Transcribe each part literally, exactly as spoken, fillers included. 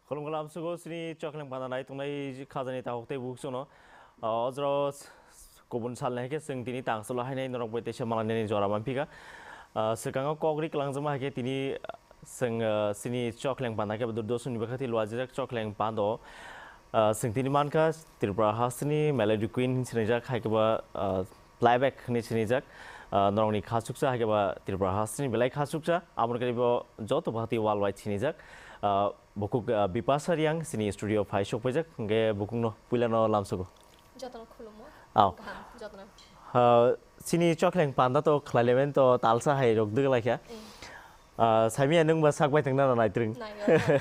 Khulumkha lamsogo chini Chokhleng Panda nai tongnai khajani takhuk tei bukhuk chwngno. Ah, o jora o s-, s-, kubun salni hai khe chwng tini tang chwla hainai norok bai teisa malainani jora manphi kha. Ah, swkango kok ri kwlangjakma hai khe tini, ah, chwng, ah, chini Chokhleng Panda khe Doordarshan ni bwkha twi luajak Chokhleng Panda o, ah, chwng tini mankha Tripura hasteni Melody Queen hinwi sinijak hai khe ba, ah, Playback hinwi sinijak, ah, norokni khasuksa hai khe ba Tripura hasteni belai khasuksa, aboni khe bo joto bhati worldwide sinijak. Ah, bukhuk, ah, Bipasha Reang chini studio phai sokpaijak, hwnkhe bukhukno puilano lamsogo. Jotono khulumo. Aw. Kaham, jotono. Ah, chini Chokhleng Panda to khlailaimani to talsa hai rok dwglaikha. Eh. Ah, saimia nwng ba sak bai tongna na naitwrwng. Nai, nai.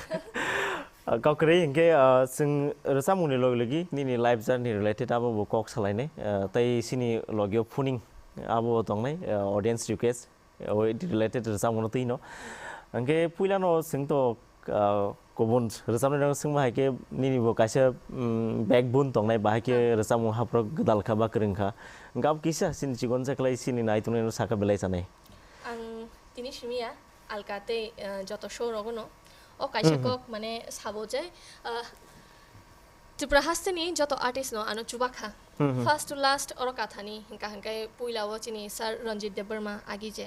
Ah, kok kwrwi hinkhe, ah, chwng rwchapmungni logi logi nini life journey related abo bo kok salainai. Ah, tei chini logio phuning abo bo tongnai, ah, audience request, ah, related rwchapmungno twino. Hinkhe puilano chwng to, ah, kubun rwchapnairokno swngma hai khe nini bo kaisa, mm, backbone tongnai, bahai khe rwchapmung haphro gwdal kha ba kwrwng kha. Hinkhe abo kisa chini chikon sa khlai chini nai tongnairokno sakha belai sanai. Ang tini simi ya, alka tei, eh, joto show rogo no. O kaisa kok mane sabo je, eh, Tripura hasteni joto artist no ano chubakha. Hmm, hmm. First to last oro kathani hingka hingkai puila o chini Sir Ranjit Debbarma agi je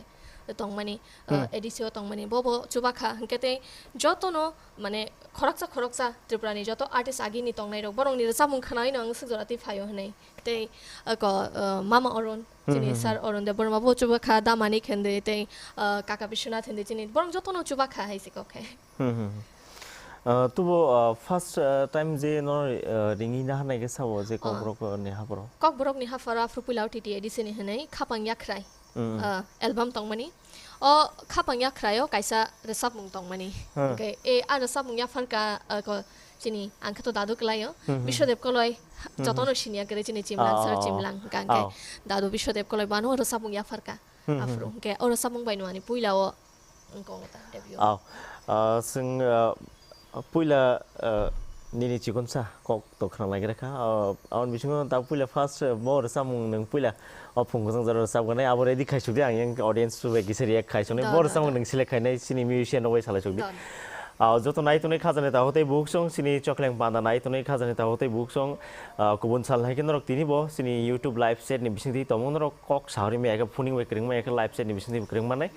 tongmani, eh, Hmm. A D C o tongmani bo bo chubakha. Hingke tei joto no mane khoroksa khoroksa Tripura ni joto artist agi ni tongnai rok borok ni rwchapmung khnaui no ang swk jora twi phaio hinui. Tei, ako, uh, Mama Arun, chini Hmm, hmm, Sir hmm. Arun Debbarma bo chubakha, Damani Khendui, tei, uh, Kaka Biswanath Khendui, chini borok jotono chubakha hai se kok hai. Hmm, hmm, hmm. Uh, tubo, uh, first, uh, time je no, uh, ringwi naharnai khe sabo je Oh. Kokborok, uh, ni hapharo? Kokborok ni hapharo aphuru puila o T T A D C ni hinui Khapang Yakhrai. Mm. Ah, album tongmani. O Khapang Yakhraio kaisa rwchapmung tongmani. Hmm. Hwnkhe, e, a rwchapmung yapharka, ah, ko, chini, ang khe to dadu kwlaio. Hmm, hmm. Biswadev Koloi, Hmm, jotono hmm. siniya kwrwi chini Chimlang, Ah, Sir ah, ah. Chimlang, hwnkha hwnkhe Ah. dadu Biswadev Koloi bo ano rwchapmung yapharka. Hmm, hmm. Aphuru hwnkhe o rwchapmung bai nwani puila o wngkong ta debut. Ah, ah, chwng, ah, puila, ah, nini chikonsa kok to khna lai gra kha. Ah, aboni bisingo ta puila first, ah, bo rwchapmung nwng puila o phung kwchang jora rwchapgwnai, abo ready khai suk di, ang yang audience rok bai kisa react khai suk nai. Da, Bo da, rwchapmung da. Nwng select khainai chini musician rok bai salai suk di. Da, da. Ah, joto nai tongnai khajani takhuk tei bukhuk song, chini Chokhleng Panda nai tongnai khajani takhuk tei bukhuk song, ah, kubun sal hai khe norok tini bo chini YouTube live chat ni bisingtwi tongmung norok kok sahori maya khe phuning bai kwrwng maya khe live chat ni bisingtwi kwrwng manai.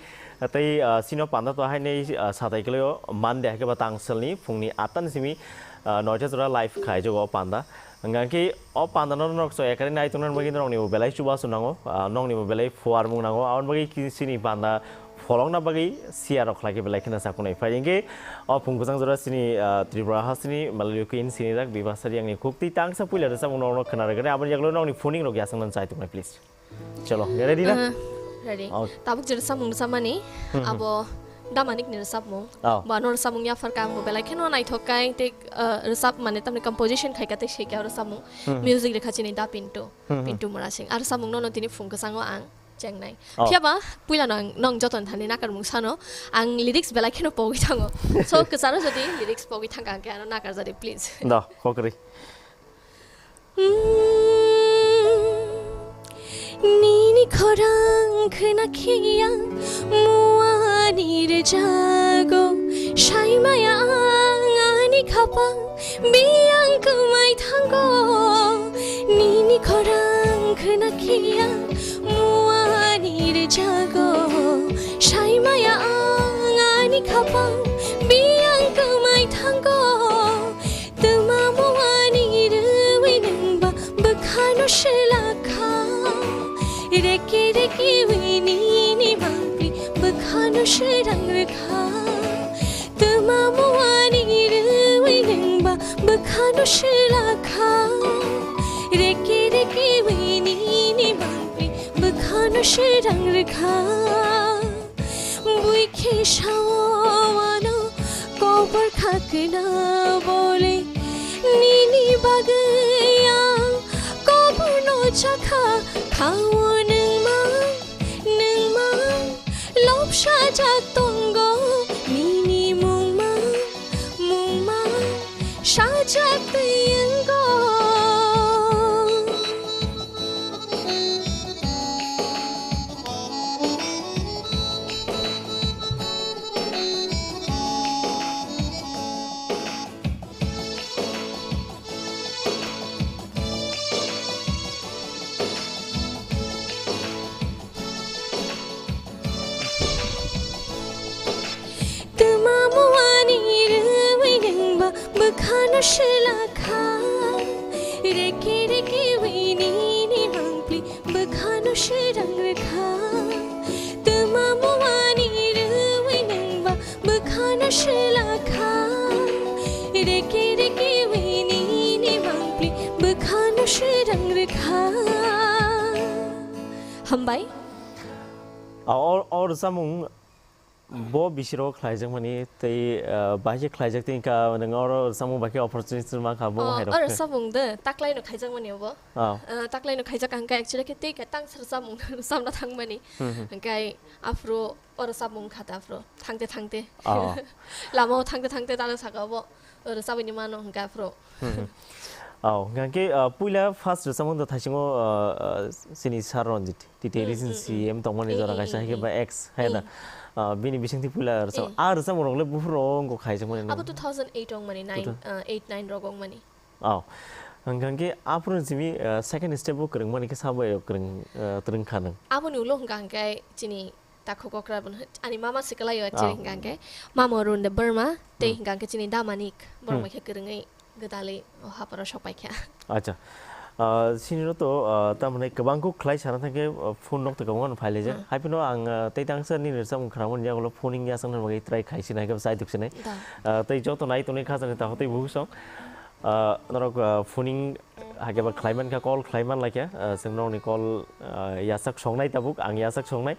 Tei, ah, chini o panda to hainwi, ah, satai kwlaio Monday hai khe ba tangsalni phungni atta ni simi, ah, noita jora live khlaijago o panda. Hwnkha khe o panda no norok so ekari nai tongna bagwi norokni bo belai chubachu nango, ah, nokni bo belai phuarmung nango. Aboni bagwi ki-, chini panda pholokna bagwi share rok khlai khe belai kheno chakunai phai. Hinkhe o phung kwchang jora chini, ah, Tripura hasteni Malawi Queen sinijak Bipasha Reang ni khuk twi tangsa puila rwchapmung norokno khna rwgani. Aboni yagulo nokni phuning rok yasang nang chai tongmani please. Chalo, ready na? Ah, ready. Oh. Tabuk je rwchapmung rwchapmani, Hmm, hmm. abo Damanik ni rwchapmung. Oh. Bo ano rwchapmung yapharka ang bo belai kheno naithok kai tei, ah, rwchap mane tamni composition khaika tei seika rwchapmung. Hmm, hmm. Music rwkha chini Da Pintu, Hmm, hmm. Pintu Murasing. Aro rwchapmung nono tini phung kwchango ang chengnai. Oh. Phiyaba puila no ang nong joton thani nakarmung sano ang lyrics belai kheno pogwi thango. So kwcharo jodi lyrics pogwi thangka ang khe ano nakarjadi please. Da, kokri. Nini khorang khna khiya muani rwjago, saimaya ang ani khapang biyang kwmai thango. Nini khorang khna khiya muani rwjago, saimaya ang ani khapang biyang kwmai thango. Twma muani rwi nwngba bwkhano swlakha. Reke reke wi nini mangpli bwkhano srang rwkha. Twma muani rwi nwngba bwkhano swlakha. Reke reke wi nini mangpli bwkhano srang rwkha. Bui khe sao ano kobor khakna bole, nini bagwi ang kobor no chakha. Khao nwngma, nwngma lobsa jak tongo, nini mungma, mungma sajak twi wngo. Sela kha, reke reke wi nini mangpli bwkhano sirang rwkha. Tuma muani rwi nangba bwkhano sela kha, reke reke wi nini mangpli bwkhano sirang rwkha. Hambai. A, o, o rwchapmung bo bisiro khlaijakmani tei, ah, bahai khe khlaijak tei wngkha nwng oro rwchapmung bai khe opportunity mankha bo. Oh, hai rok oro khe. Rwchapmung de taklaino khaijakmani obo. Ah. Ah, taklaino khaijak ang khe actually khe tei khe tang rwchapmung rwchapna thangmani. Hmm, hmm. Hwnkhe aphuru oro rwchapmung kha ta aphuru thangte thangte. Ah. Lamao thangte thangte talo saka obo. Rwchabwi ni mano hwnkhe aphuru. Hmm, hmm. Oh, hwnkhe, ah, puila first rwchapmung do thaisingo, ah, ah, chini Sir Ranjit, T T A D C ni Hmm, hmm, hmm. C E M tongmani Eh, jora eh, kaisa eh, hai khe eh. ba ex hai na. Eh. Ah, bini bisingtwi puila rwchap-, Eh. ah, rwchapmung rok le buphuru wngkha khaijakmani Abo nang. Two thousand eight ongmani, nine, Two thou- ah, eight, nine rok ongmani. Oh. Hwnkhe aphuru simi, ah, second step o kwrwngmani khe sabo kwrwng, ah, twrwng kha nang. Aboni ulo hwnkha hwnkhe chini Takhuk okra bo, ani mama se kwlai o, Ah. Chini hwnkha hwnkhe Mamo Runda Burma, tei Hmm. hwnkha hwnkhe chini Damanik, borok Hmm. bai khe kwrwngwi gwdalwi o haparo sok pai kha. Acha. Ah, sini ro to, ah, tamni kwbang kuk khlai sana thangkhe, ah, phone nok to kwbang phai laijak. Hmm. Hai phano ang, ah, tei tangsa nini rwchapmung khwnamani yagulo phoning yasakna bagwi try khai sinai khe chai duk sinai. Da. Ah, tei joto nai tonwi kha jani ta hotei buhuk song. Ah, norok, ah, phoning Hakhe ba khlai man kha, call khlai man lai kha, ah, chwng nokni call, ah, yasak songnai tabuk, ang yasak songnai.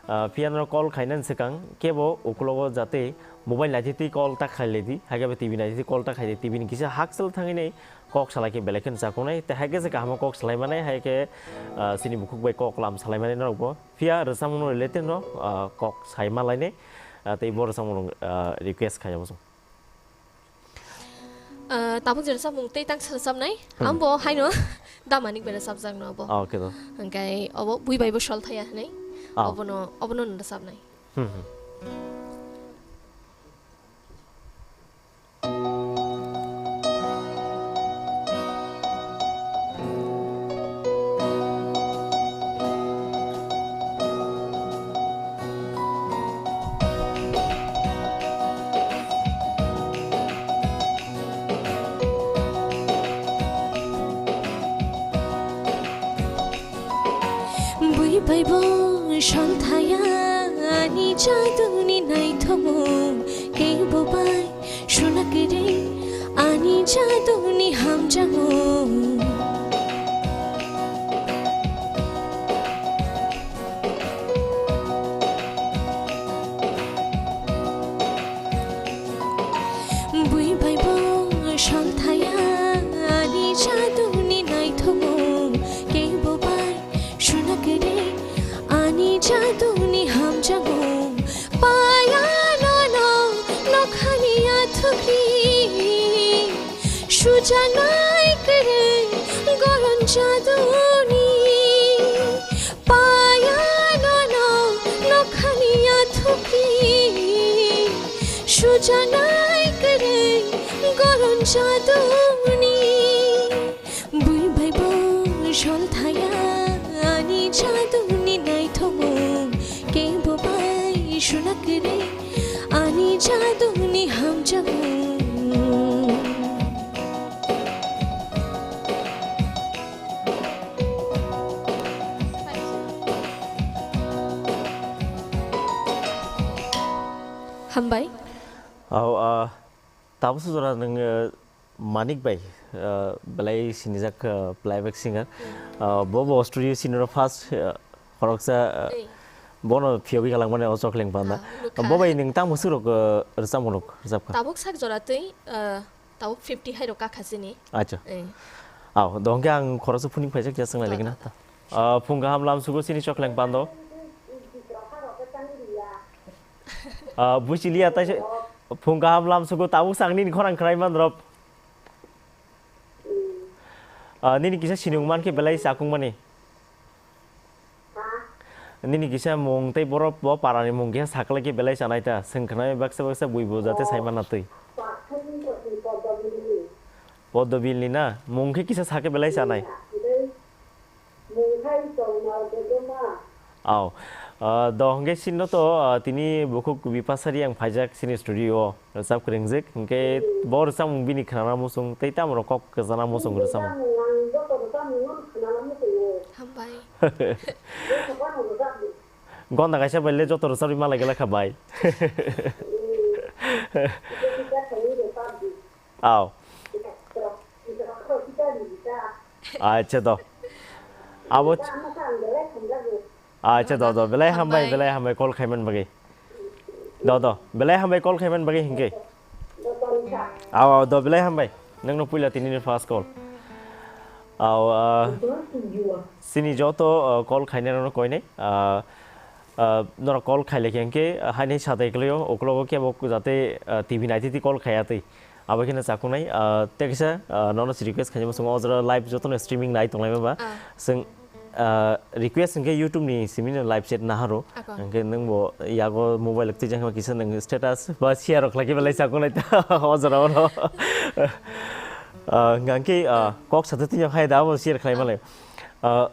Ah, phiya norok call khainani swkang kebo ukulogo jate mobile naitwi twi call ta khailai di, hakhe ba T V naitwi twi call ta khaidi, T V ni kisa hakchal thangwi nai kok salai khe belai kheno chakungnai, tei hakhe se kaham kok salai manai, hakhe, ah, chini bukhuk bai kok lam salai manai norok bo. Phiya rwchapmung no related no, ah, kok sai ma lainai, ah, tei bo rwchapmung no, ah, request khai abo chwng. Ah, tabuk je rwchapmung tei tang rwchapnai, Hmm. Ang bo haino Damanik bai rwchapjakno abo. Ah, okay, do. Hwnkhe obo bui bai bo sol thaya hinwi. Ah. Obono, obono rwchapnai. Hmm, hmm. Bui bai bo sal thaya ani jaduni naithokmung, kebo bai suna kwrwi ani jaduni hamjakmung. Bui bai bo sal thaya ani jaduni naithokmung, kebo bai suna kwrwi ani jaduni hamjakmung. Paya nono nokhani athukri. Sujanai kwrwi goron jaduni. Paya nono nokhani athukri. Sujanai kwrwi goron jaduni. Bui bai bo sol thaya ani jaduni naithokmung. Kebo bai suna kwrwi ani jaduni hamjakmung. Hambai. Au, ah, tabuk sujora nung, eh, Manik bai, ah, belai sinijak, ah, playback singer. Hmm. Ah, bo, bo studio siniro first, ah, khoroksa, ah, Ei. Bono phiyogwi kalangmani o Chokleng Panda. Ah, nukha. Bo bai nung tamo swrok, ah, rwchapmung rok rwchapkha? Tabuk sak jora twi, ah, tabuk fifty hai rok kakha chini. Acha. Ei. Au, do hwnkhe ang khoroksa phuning phaijak ya swnglai Da, legena. Da, da. Ah, phung kaham lam sugo chini Chokleng Pando. Ah, buchiliya tai se phung kaham lam sugo tabuk sang nini khorang khwnai man rop. Ah, nini kisa sinung man khe belai chakung mani. Nini kisa mung tei borok bo para ni mung kisa sakla khe belai chanai ta. Swng khwnai baksa baksa bui bo jate sai mana twi. Poddobil ni na mung khe kisa sakhe belai chanai. Mung hai tongma bodoma. Au. Ah, do hwnkhe sino to, ah, tini bukhuk Bipasari ang phaijak sini studio o rwchap kwrwngjak. Hwnkhe bo rwchapmung bini khnana muchung tei tamo rok kok kwchana muchung rwchapmung. Hambai. Gonda kaisa bai le joto rwchapwi malai gela kha bai. Aw. Acha do. Abo ch-, acha do do. Belai hambai, hambai, belai hambai call khaiman bagwi. Do do. Belai hambai call khaiman bagwi hinkhe. Aw, aw, do belai hambai. Nangno puila tini ni first call. Aw, ah, sini joto, ah, call khainai rokno koinai. Ah, ah, norok call khailai khe hinkhe, ah, haini sadai kwlaio, uklogo kebo jate, ah, T V naitwi twi call khaiya twi. Abo kheno chakunai, ah, tei kaisa, ah, nono se request khainai muchungo, o jora live jotono streaming nai tonglaima ba. Ah. Chwng, ah, request hinkhe YouTube ni simi no live chat naharo. Ako. Hinkhe nwng bo yago mobile twijak kisa nwng status ba share rok khlai khe belai chakunai ta o jora oro. Ah, hwnkhe, ah, kok satwi twi hai da abo share khlai malai. Ah,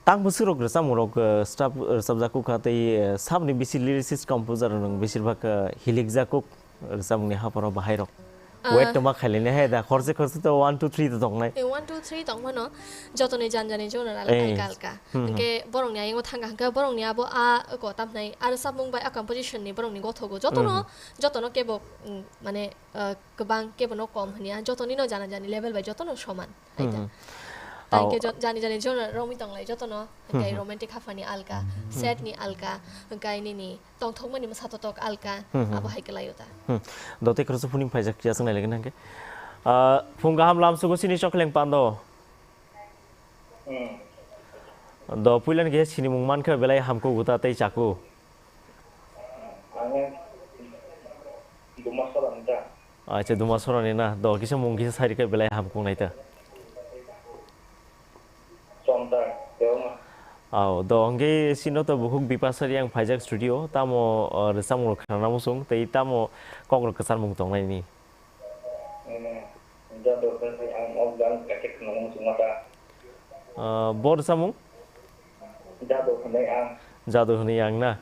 Tang bwswk rok rwchapmung rok, eh, rwchap, rwchapjakuk kha tei, eh, saboni bisi lyricist composer rok nwng besir bhag, eh, hilikjakuk rwchapmungni hapharo bahai rok. Ah. Wait tongma khailini hai da, khorse khorse to one two three to tongnai. Eh, one two three tongmano, jotoni jan jani genre al-, Eh. alka alka. Hmm, hmm. Hwnkhe borokni ayang o thangkha hwnkhe borokni abo a ko tamhnai a rwchapmung bai a composition ni borokni gothogo jotono, Hmm, hmm. jotono kebo, mm, mane, eh, kwbang kebono kom hwnya, jotonino jana jani level bai jotono soman. Hai ta. Hmm, hmm. Tai Ao. Hwnkhe jo-, jani jani genre romwi tonglai jotono, Hmm, hwnkhe hmm. romantic haphani alka, Hmm. sad ni alka, hwnkhe nini tongthokmani mwsa totok alka, Hmm, hmm. abo hai kwlaio ta. Hmm. Do tei khoroksa phuning phaijak ya swngnai lagi nangkhe. Ah, phung kaham lamsugo sini chokleng pando. Hmm. Do puilani khe sinimung mankhe belai hamkuk uta tei chaku. Ang Dumasora ni ta. Acha, Dumasora ni na. Do kisa mung kisa sai rikha belai hamkuk nai ta. Chomta, teo ma. Ao, do hwnkhe sino to bukhuk Bipasari ang phaijak studio, tamo, o, rwchapmung rok khnana muchung, tei tamo kok rok kwcharmung tongnai ni. Hmm, jado hwnwi ang o gan kake khwnana muchungma ta. Ah, bo rwchapmung? Jado hwnwi ang. Jado hwnwi ang na?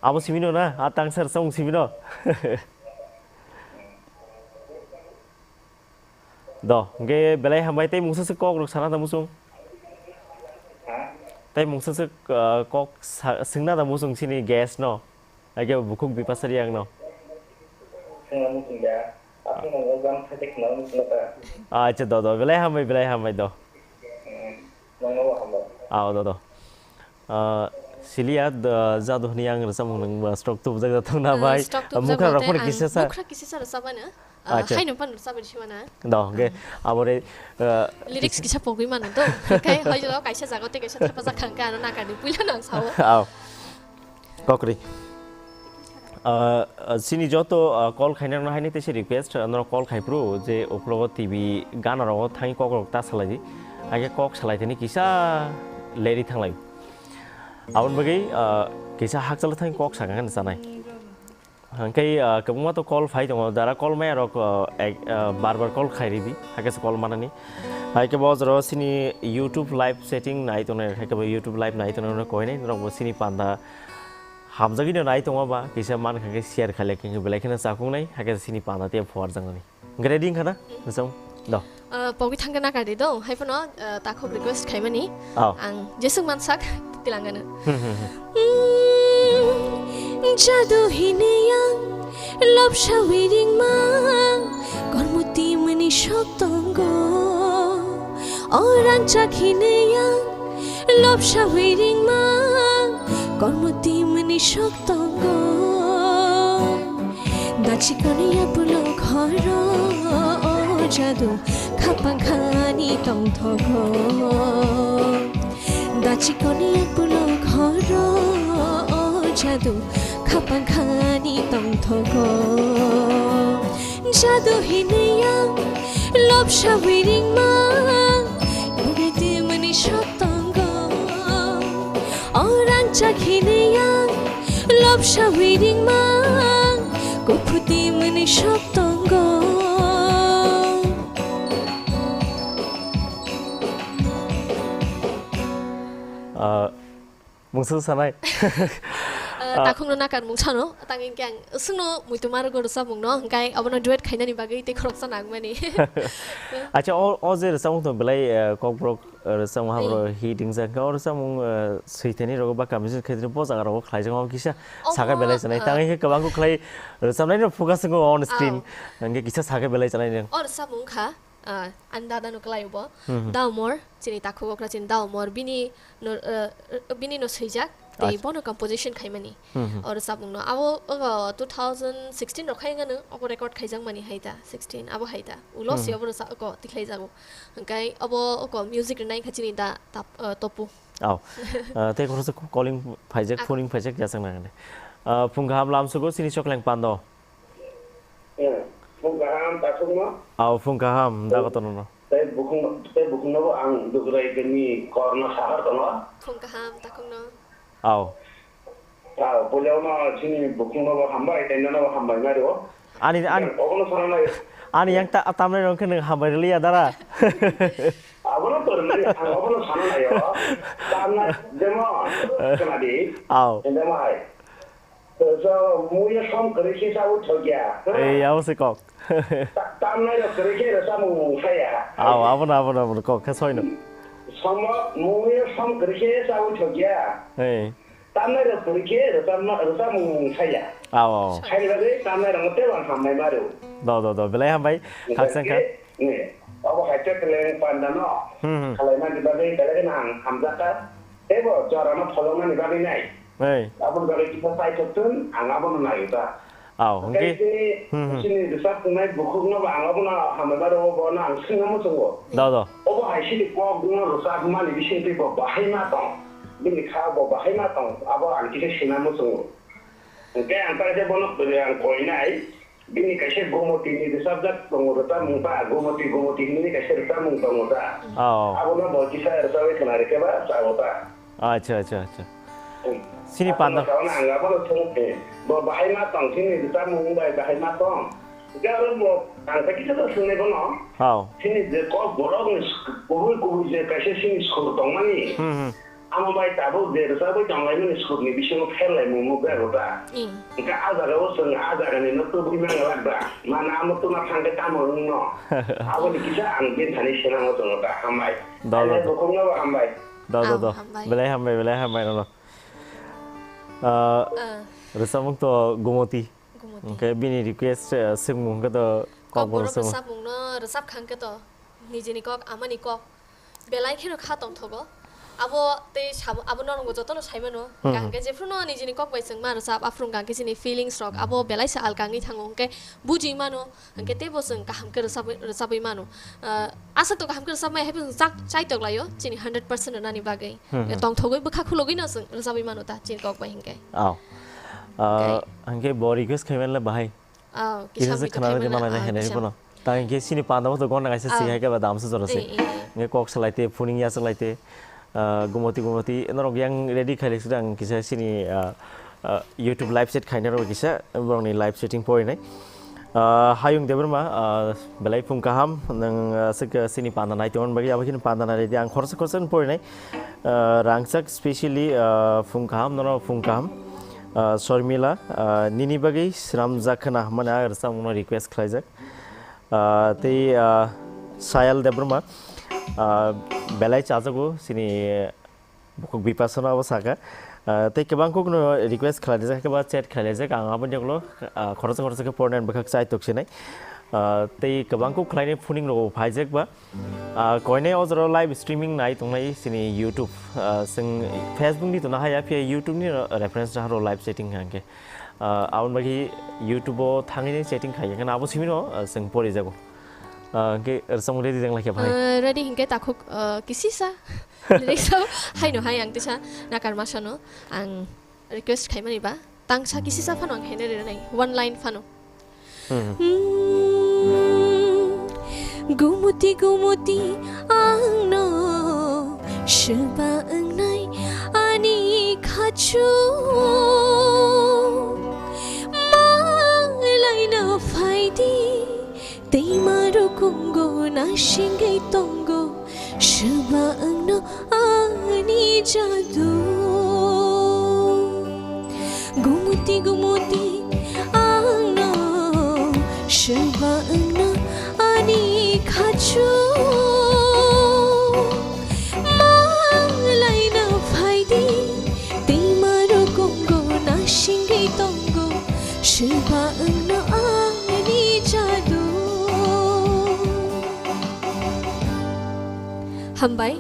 Abo simino na? A tangsa rwchapmung simino? Do, hwnkhe belai hambai tei mungsa se kok rok sana da muchung? Ha? Tei mungsa se, ah, kok sa-, swngna da muchung sini guest no? Age bukhuk Bipasari ang no. Singna muchung ya. Aswk nang exam thai thai khna muchung ta. Acha do do, belai hambai, belai hambai do. Hmm. Nang no hambai. Ao do do. Ah, Silia, do, jadu hwnwi ang rwchapmung nang ba stock tubujak da thangna Ah, bai. Stock Ah, tubujak mukra ba rok tei phano ang kisa sa. Mukra kisa sa rwchapmano. Ah, Acha. Haino phano rwchapmani simana. Do, hwnkhe Ah. abore, ah, Lyrics kisa- kisa pogwi mano do. Hwnkhe hoylo kaisa jaga tei kaisa thepajak khangkhe ano nakarni puila nang sao. Ao. Kokri. Ah, ah, sini joto, ah, call khainai rokno haini teisa request, ah, norok call khai phuru je uklogo T V gana rogo thangwi kok rok ta salai di. Haikhe kok salai thani kisa leri thanglai. Aboni bagwi, ah, kisa hakchalo thangwi kok sakha khe chanai. Hwnkhe, ah, kwbangma to call phai tongo, jara call maya rok, ah, ek, ah, bar bar call khai ridi, haikhe se call manani. Haikhe bo jora sini YouTube live setting nai tongnai, haikhe bo YouTube live nai tongnai rok koinai, norok bo sini panda hamjagwi no nai tongo ba, kisa man kha khe share khailai khe belai kheno chakung nai, haikhe sini panda tei phuar jang nani. Hwnkhe ready wngkha na? Nwsong? Do. Ah, pogwi thangkhe nakardi do, hai phano, ah, takhuk request khaimani. Oh. Ang jeswk mansak tilangano. Hmm, hmm, hmm. Hmm, jadu hinwi ang lobsawi ringma, kormo timni sok tongo. O rangchak hinwi ang lobsawi ringma, kormo timni sok tongo. Dachi koniya pulo khoro, o jadu khapang khani tongthogo. Dachi koniya pulo khoro, o jadu khapang khani tongthogo. Jadu hinwi ang lobsawi ringma, bwrwi timni sok tongo. O rangchak hinwi ang lobsawi ringma, kuphu timni sok tongo. Ah, Mungsa sanai. Ah, takhukno nakar mung sano, tang hingke ang swngno muitu marugo rwchapmungno, hingke abono duet khainani bagwi tei khoroksa nangmani. Acha, o, o je rwchapmung tong belai, eh, kokborok, eh, rwchapmung haboro hit wngjak, o rwchapmung, eh, switeni rogo ba composition khaitini bo jaga rogo khlaijak, o kisa saka belai sanai. Tang hingke kwbangkuk khlai rwchapnaino focus wngo on screen. Hingke kisa saka belai sanai nang. O rwchapmung kha. Ah, ani dada no kwlai bo. Hmm, hmm. Daumor, chini takhuk okra chini Daumor, bini no, eh, bini no swijak, tei bono composition khaimani. Hmm, hmm. O rwchapmung no. Abo, ogo two thousand sixteen rok khai ngano, obo record khaijak mani hai ta, sixteen, abo hai ta. Ulo si obo rwchap, ogo tikhlai jago. Hingkai obo, ogo music rwnai kha chini da, tap, eh, Topu. Au. Eh, tei khoroksa calling phaijak, phoning phaijak yachang nang. Eh, phung kaham lamsugo chini chokleng pando. Eh, phung kaham takhukno. Au, phung kaham, da kotorno. Tei bukhung, tei bukhungnobo ang Dugraikani korno sahar tongo. Phung kaham takhukno. Au. Au, puilano chini bukhungnobo hambai, tei nonobo hambai mario. Ani, ani, obono sana nai. Ani yang ta, tamnai rong khe nwng hambai rwliya dara. Abono to rwmani, ang obono sana naio. Tamnai, jemon, khwnadi. Au. Jemon hai. So, muiyo som kwrwi khe chaui thokya. Ei, abo se kok. Ta-, tamnai rok kwrwi khe rwchapmung saya. Abo, abo na, abo na, abo na kok khe soino. Somo, muiyo som kwrwi khe chaui thokya. Ei. Tamnai rok kwrwi khe rwchapma-, rwchapmung saya. Abo, abo. Khaini bagwi tamnai rok tei ang hambai maru. Do, do, do, belai hambai. Khaksa kha. Ni, abo hai khe kwleng panda no. Hmm, hmm. Khalai mani bagwi belai kheno ang hamjakha. Teibo jorano pholoknani bagwi nai. Ei. Aboni bagwi kisa paithok thun, ang abono naio ta. Au, hwnkhe chini, hmm, hmm, chini rwchap tongnai bukhukno bo ang abono hambai ma rwo, bono ang swngna muchungo. Do, do. Obo hai chini kok no rwchapmani bisingtwi bo bahai ma tong. Bini kha bo bahai ma tong, abo ang kisa sina muchungo. Hwnkhe ang ta khe bono kwrwi ang koinai. Bini kaisa Gomoti ni rwchapjak tongo, rwchapmung ba Gomoti, Gomoti hinwi kaisa rwchapmung tongo ta. Oh. Abono bo kisa rwchapwi khwnari khe ba chao ta. Acha, acha, acha. Hmm. Chini panda. Abono ang abono thung, eh, bo bahai ma tong, chini rwchapmung bai bahai ma tong. Hwnkhe aro bo ang khe kisa ta swngwi bono. Hao. Chini je kok borok ni kubui kubui je kaisa chini sur tongmani. Hmm, hmm. Amo bai tabuk je rwchapwi tonglaimani sukni bisingo pherlaimung nukjago da. Mm. Hwnkhe a jagao chwng a jagani no tubui manglak da. Mano amo tubuna thangkhe tamo wngno? Aboni kisa ang bini thani swnamo chwngno da. Hambai. Do, do, do. Bukhukno bo hambai. Do, do, do. Hambai. Belai hambai, belai hambai nono. Ah, rwchapmung to Gumoti. Gumoti. Hwnkhe bini request, eh, swngmung hwnkhe to kokborok rwchapmung no rwchap kha hwnkhe to nijini kok, amani kok. Belai kheno kha tongthogo. Abo tei sabo, abo norokbo jotono sai mano. Hmm. Kaham khe jephruno nijini kok bai chwng ma rwchap, aphuru hwnkhe chini feelings rok abo belai se alka wngwi thango, hwnkhe bujui mano, hwnkhe teibo chwng kaham khe rwchapwi, rwchapwi mano. Ah, aswk to kaham khe rwchapmai hai phano chak-, chaitok laio chini hundred percent rwnani bagwi. Hmm, hmm. Tongthogwi bwkha khulogwino chwng rwchapwi mano ta chini kok bai hwnkhe. Oh. Ah, hwnkhe bo request khai manle bahai. Oh, kisa kisa se khwna rwdi malai nai hinwi bono. Tang hwnkhe chini panda bo to gonna kaisa si hai khe ba damsa jora se. Eh, eh. Hwnkhe kok salai te, phuning yachak lai te, ah, gumoti gumoti norok yang ready khai lai sida ang kisa chini, ah, ah, YouTube live set khaina rok kisa borok ni live setting poi nai. Ah, Hayung Debbarma, ah, belai phung kaham, nwng, ah, aswk, ah, chini panda nai tongmani bagwi abo kheno panda nai rwdi ang khoroksa khoroksa poi nai. Ah, Rangchak specially, ah, phung kaham, nono phung kaham. Ah, Sormila, ah, nini bagwi swnamjak khna hwnmani ang rwchapmungno request khlaijak. Ah, tei, ah, Sayal Debbarma, ah, belai chajago chini bukhuk Bipasano abo sakha. Ah, tei kwbang kokno request khlaijak, khe ba chat khlaijak, ang aboni ulo, ah, khoroksa khoroksa khe pornai bwkhak chai tok sinai. Ah, tei kwbang kok khlainai phuning rok phaijak ba. Ah, koinai o jora live streaming nai tongnai chini YouTube. Ah, chwng Facebook ni tongna haya, phiya YouTube ni reference na haro live setting hwnkhe. Ah, aboni bagwi YouTube o thangwi setting khai, hwnkhe abo simi no, ah, chwng pori jago. Ah, hwnkhe rwchapmung ready deng lai khe bhai? Ah, ready hwnkhe takhuk, ah, kisisa. Lyrics o haino hai ang tisa nakar masano ang request khaimani ba. Tangsa kisisa phano ang hene rwnai, one line phano. Hmm. Hmm, gumuti gumuti ang no seba wngnai ani khachu. Malai na phaidi, teima rukungo na singei tongo, seba wngno ani jadu. Soba wngno ani khachu malaina phaidi, tima rokomgo nasingwi tongo, soba wngno ani jadu. Hambai.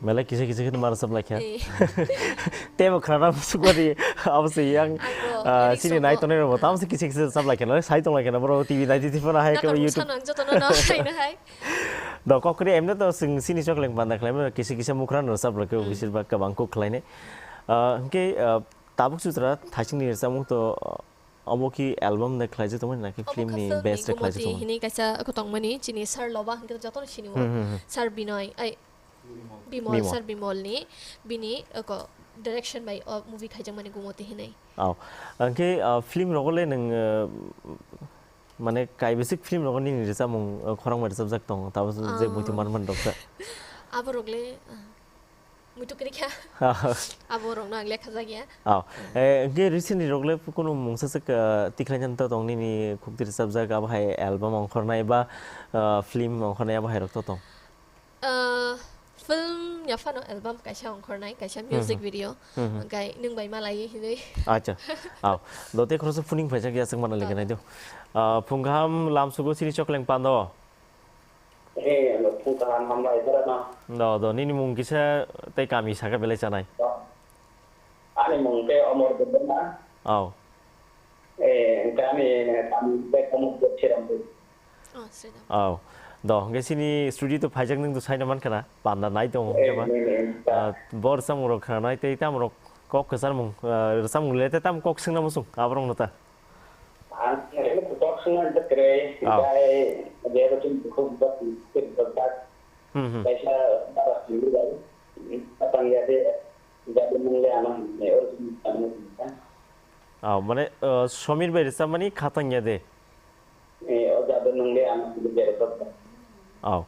Belai kisa kisa khe ma rwchap lai kha. Eh. Teibo khwna musuk bari abo se yang, Abo, ah, ani chini sobo. Nai tongnai rok bo tamo se kisa kisa rwchap lai kha, sai tong lai kha, boro T V nai di di phano hai Nang khe YouTube. Bwsano ang jotono no khaina hai. Do kok kri emne to sing sini chokleng panda khlai kisa kisa mukhra no rwchap lai khe Hmm. bisir ba kabang kok khlai ne. Ah, hwnkhe, ah, tabuk sutra thaising ni rwchapmung to, ah, obo ki album de khlai jotong mani naki Obo film kha ni film best ni de khlai Gumoti jotong mani? Hinwi kaisa kotong mani chini Sir Loba hwnkhe jotono sini o. Hmm, hmm, hmm. Sir Binoy, ai, Bimol, Bimol. Sir Bimol ni bini, oko, direction bai o movie khaijakmani Gumoti hinwi. Aw. Angkhe, ah, film rogo le nwng, ah, mane kaibisik film rogo nini rwchapmung, ah, khorang bai rwchapjak tong, tabo je Ah. Muitu man man rok sa. Abo rok le, ah, muitu kwrwi kha. Abo rok no ang lekha jak ya. Aw. Eh, angkhe recently rok le kunu mungsa se, ah, tikhlai jan to tong nini khukti rwchapjak abo hai album ongkhornai ba, ah, film ongkhornai abo hai rok to tong? Ah, film ya phano album kaisa ongkhornai, kaisa Hmm, music hmm. Video. Hmm, hmm. Hwnkhe nwng bai malai hinwi. Acha. Aw. Dote khoroksa phuning phaijak ya chwng mana Oh. Leganai do. Ah, phung kaham lam sugo sini chokleng pando. Eh, ano phung kaham hambai berana. Do, do, nini mung kisa tei kami saka belai chanai. Ani mung khe Omor Debbarma. Aw. Eh, kami, kami tei Omor Debbarma. Oh, Sridhar. Aw. Do, hwnkhe sini studio to phaijak nwng to saina mankha na, panda nai tongo hwnkhe ba. Eh, eh, eh. Ah, bo rwchapmung rok khwnanai tei tamo rok kok kwchar mung, ah, rwchapmung le tei tamo kok swngna muchung, aborok no ta. Ang kok swngna kwrwi, Aw. Bai, je rwchapmung bukhuk bukhuk bukhuk bukhuk. Hmm, hmm. Kaisa bara simi bai, patang ya de, jadi mung le ano, ne, or, ano, Aw, mane, ah, Somir bai rwchapmani khatang ya de. Eh, o jadu nwng le ano bere kok. Aw.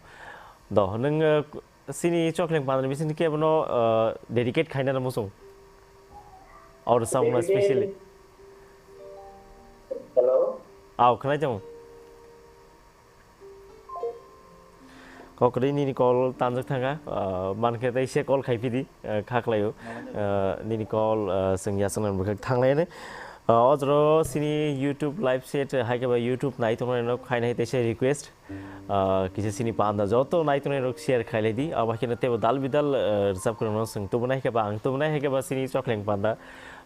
Do, nwng, ah, sini chokleng pandra bising khe bono, ah, dedicate khaina na muchung. Or sound Dedicate? Specially. Hello? Aw, khwnai tong. Kokri nini call tanjak thangkha, ah, mankhe tei se call khai phidi, ah, kha khlaio. Ah, nini call, ah, chwng yachaknani bwkhak thanglaini. Ah, o jora sini YouTube live set, hai khe ba YouTube nai tongnai rok khaina hai teisa request. Ah, kisa sini panda joto nai tongnai rok share khailai di. Abo hai kheno teibo dal bidal, ah, rwchap kwrwngno chwng tubunai hai khe ba ang tubunai hai khe ba sini chokleng panda,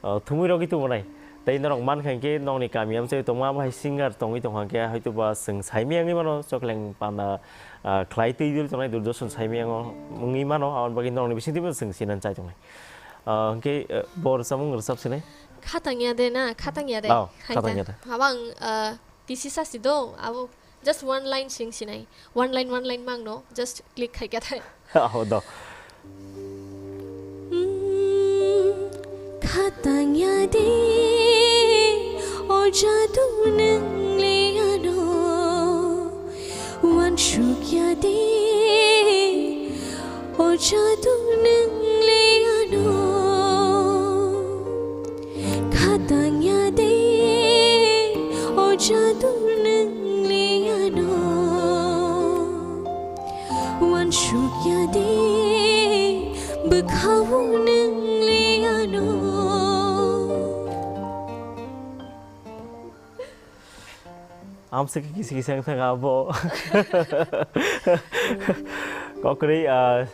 ah, thumui rogwi tubunai. Tei norok mankha hinkhe nokni kami amchai tongma abo hai singer tongwi tongkha hinkhe hoito ba chwng saimaya wngwi mano chokleng panda, ah, khlai twi dul tongnai Doordarshan saimaya wngwi mano aboni bagwi norokni bisingtwibo chwng sinan chai tongnai. Ah, hinkhe, eh, bo rwchapmung rwchap sinai? Khatang ya de na, khatang ya de. Oh, khatang ya de. Haba ang, ah, T C sasi do, abo just one line sing sinai. One line, one line mangno, just click khai kha thai. Oh, do. Hmm, khatang ya de, o jadu nwng le ano. Wansuk ya de, o jadu nwng le ano. Khatang ya de, o jadu nwng le ano. Wansuk ya de, bwkhao nwng le ano. Amswk kisa kisa wng thang abo. Kokri, ah,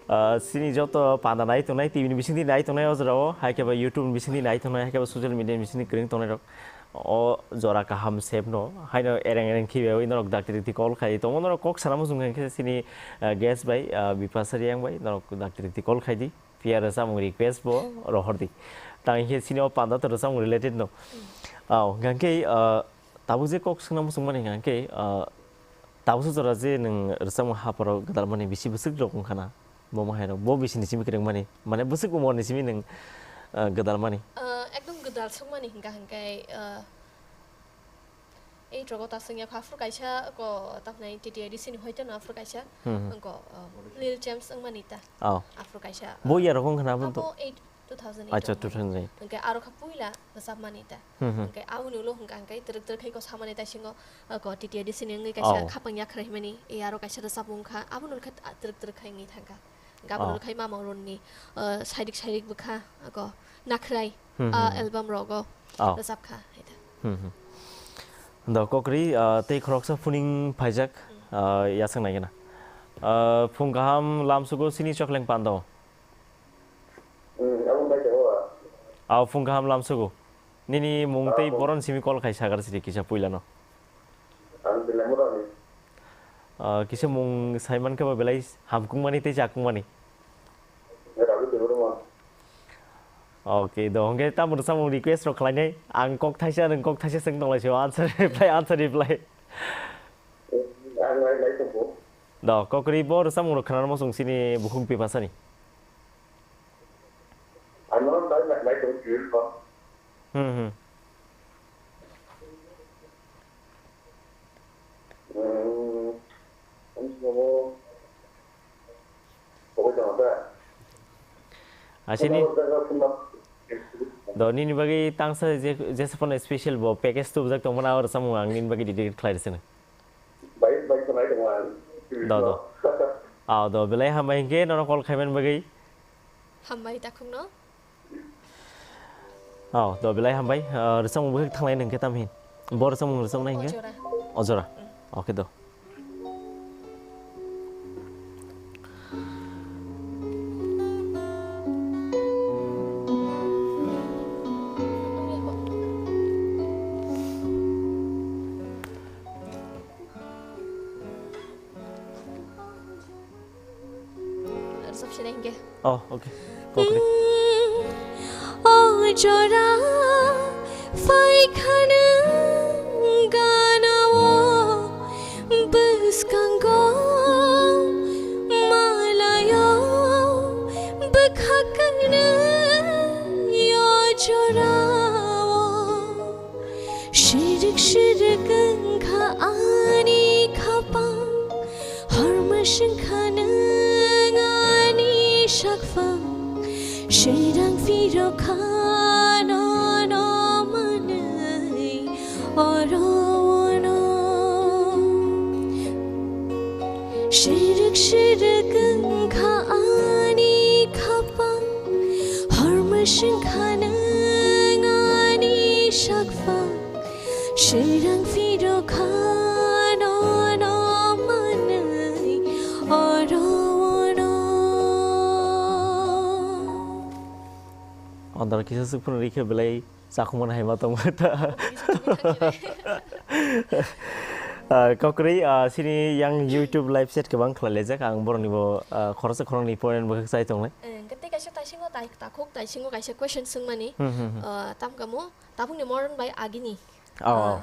ah, sini joto panda nai tongnai, T V ni bisingtwi nai tongnai o jorao, hai khe ba YouTube ni bisingtwi nai tongnai, hai khe ba social media ni bisingtwi kwrwng tongnai rok. O jora kaham sep no, haino ereng ereng khibiawi norok dakti dakti call khai tongo, norok kok sana muchung khe sini, ah, guest bai, ah, Bipasa Reang bai, norok dakti dakti call khai di. Phiya rwchapmung request bo rohor di. Tang hinkhe sini o panda to rwchapmung related no. Aw, hwnkhe, ah, tabuk je kok swngna muchung mani hwnkhe, ah, tabuk se jora je nwng rwchapmung hapharo gwdalmani bisi bwswk rok wngkha na? Bo mahairok, bo bisi ni simi kwrwngmani, mane bwswk umor ni simi nwng, ah, gwdalmani? Ah, ekdom gwdal swngmani hwnkha hwnkhe, ah, Ei rogo ta swngya kha, aphuru kaisa ko, tamni T T I D C ni hoito no aphuru kaisa, Hmm, hmm. Wngko, uh, Lil James wngmani ta. Oh. Aphuru kaisa, Bo uh, ya rokong khna abo to? Abo eight, two thousand eight Acha, o. two thousand eight. Hwnkhe aro kha puila rwchapmani ta. Hmm, hmm. Hwnkhe aboni ulo hwnkha hwnkhe twrwk twrwk khai ko samani ta singo, uh, ko T T A D C ni wngwi kaisa Oh. khapang yakhrai himani, e aro kaisa rwchapmung kha, aboni ulo kha twrwk twrwk khai wngwi thangkha. Hwnkhe aboni Oh. ulo khai mama ronni, uh, sairik sairik bwkha, uh, ko nakhrai, Hmm, uh, hmm. album rogo Oh. rwchapkha, hai ta. Hmm, hmm. Do kokri, uh, tei khoroksa phuning phaijak, Hmm. uh, yasang naigena. Uh, phung kaham lamsugo sini chokleng pando. Hmm, aboni bai tebo. Aw phung kaham lamsugo. Nini mung tei Ah, phung. boron simi call khai sagar sidi kisa puilano. Ang Bilamurani. Ah, kisa mung saiman khe ba belai hamkung mani tei chakung mani. Rabi Debbarma. Okay, do hwnkhe tamo rwchapmung request rok khlainai. Ang kok thaisa, nwng kok thaisa chwng tonglaisio. Answer reply, answer reply. Ang nai, nai tongkho. Do, kokri bo rwchapmung rok khnana muchung sini bukhuk bebasani. Ano dai nai nai tong jil ko. Hmm, hmm. Hmm. Ang sabo. Pokok jama da. Asini. Pokok jama da. Do nini bagwi tangsa je, jesa phano special bo package tubujak tongmani, aro samung ang nini bagwi dedicate khlai rwsino. Bai, bai, khwnai tongma. Do, do. Aw, do, belai hambai hinkhe nono call khaiman bagwi. Hambai takhukno. Aw, do, belai hambai. Ah, rwchapmung bagwi thanglai nang khe tam hin. Bo rwchapmung rwchapnai hinkhe? Ojora. Ojora. Mm. Okay, do. Rwchap sinai hinkhe. Oh, okay. Kokri. O jora phai khana gana o bwskango malayo bwkha kangnwi o jora o. Shirik shirik wngkha ani khapang, hor mwswngkha nwng ani sakphang. Swrang phirokha nono manwi oro ono. Shirik shirik wngkha ani khapang, hor mwswngkha nwng ani sakphang. Swrang phirokha nono manwi oro ono. Andar kisa swk phano rikhe belai chakhuman hai ma tongma ta. Ah, kokri, ah, sini yang YouTube live chat kwbang khlai laijak. Ang borokni bo, ah, khoroksa khoroknwi point bo chai tongnai. Eh, hwnkhe tei kaisa taisingo tai-, takhuk taisingo kaisa question swngmani. Hmm, hmm, hmm. Ah, tam kamo, tabukni modern bai agini. Oh, oh. Ah,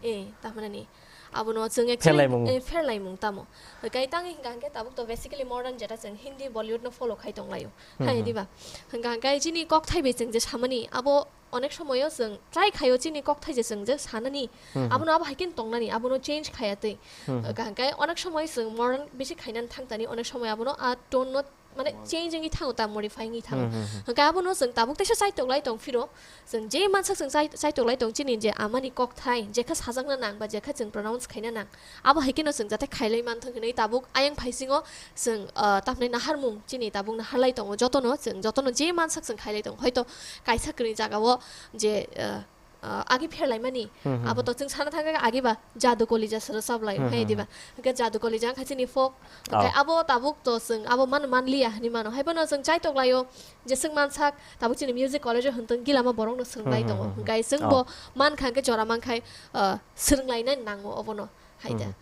eh, tamani. Abono chwng actually, Pherlaimung. Eh, pherlaimung tamo. Kai tang hingka hingke tabuk to basically modern jeta chwng Hindi Bollywood no follow khai tonglaio. Hmm, Hai hmm. diba? Hingka hingke chini kokthai bai chwng je samani abo onek somoyo chwng try khaio chini kokthai je chwng je sanani, Hmm, hmm. abono abo hai khe tongnani, abono change khaya twi. Hmm, hmm. Hingka hingke onek somoy chwng modern bisi khainani thangtani, onek somoy abono a tone no mane change wngwi thango ta, modify wngwi thango. Hmm, hmm, hmm. Hingke abono chwng tabuk teisa chaitok lai tong phiro, chwng je mansak chwng chai-, chaitok lai tong chini je amani kokthai, jekha sajakna nang ba jekha chwng pronounce khaina nang, abo hai kheno chwng jate khailai manthok hinwi tabuk ayang phaisingo chwng, ah, tamni naharmung chini tabuk naharlai tongo jotono, chwng jotono je mansak chwng khailai tongo. Hoito kaisa kwrwi jagao je, ah, ah, agi pherlaimani, Hmm, hmm, abo to hmm. chwng sana thangkha agi ba jadu kolija sero sablai, Hmm, hai hmm, diba? hmm. Hingke jadu kolija wngkha chini folk, Oh. hingke abo tabuk to chwng abo mano manliya hinwi mano. Hai bono chwng chaitok laio, je chwng mansak tabuk chini music college o hwntwng gilama borokno swrwnglai Hmm, hmm, tongo. hmm, hmm. Hingke chwng Oh. bo mankha hingke jora mankhai, ah, swrwnglainani nango obono. Hai da. Hmm.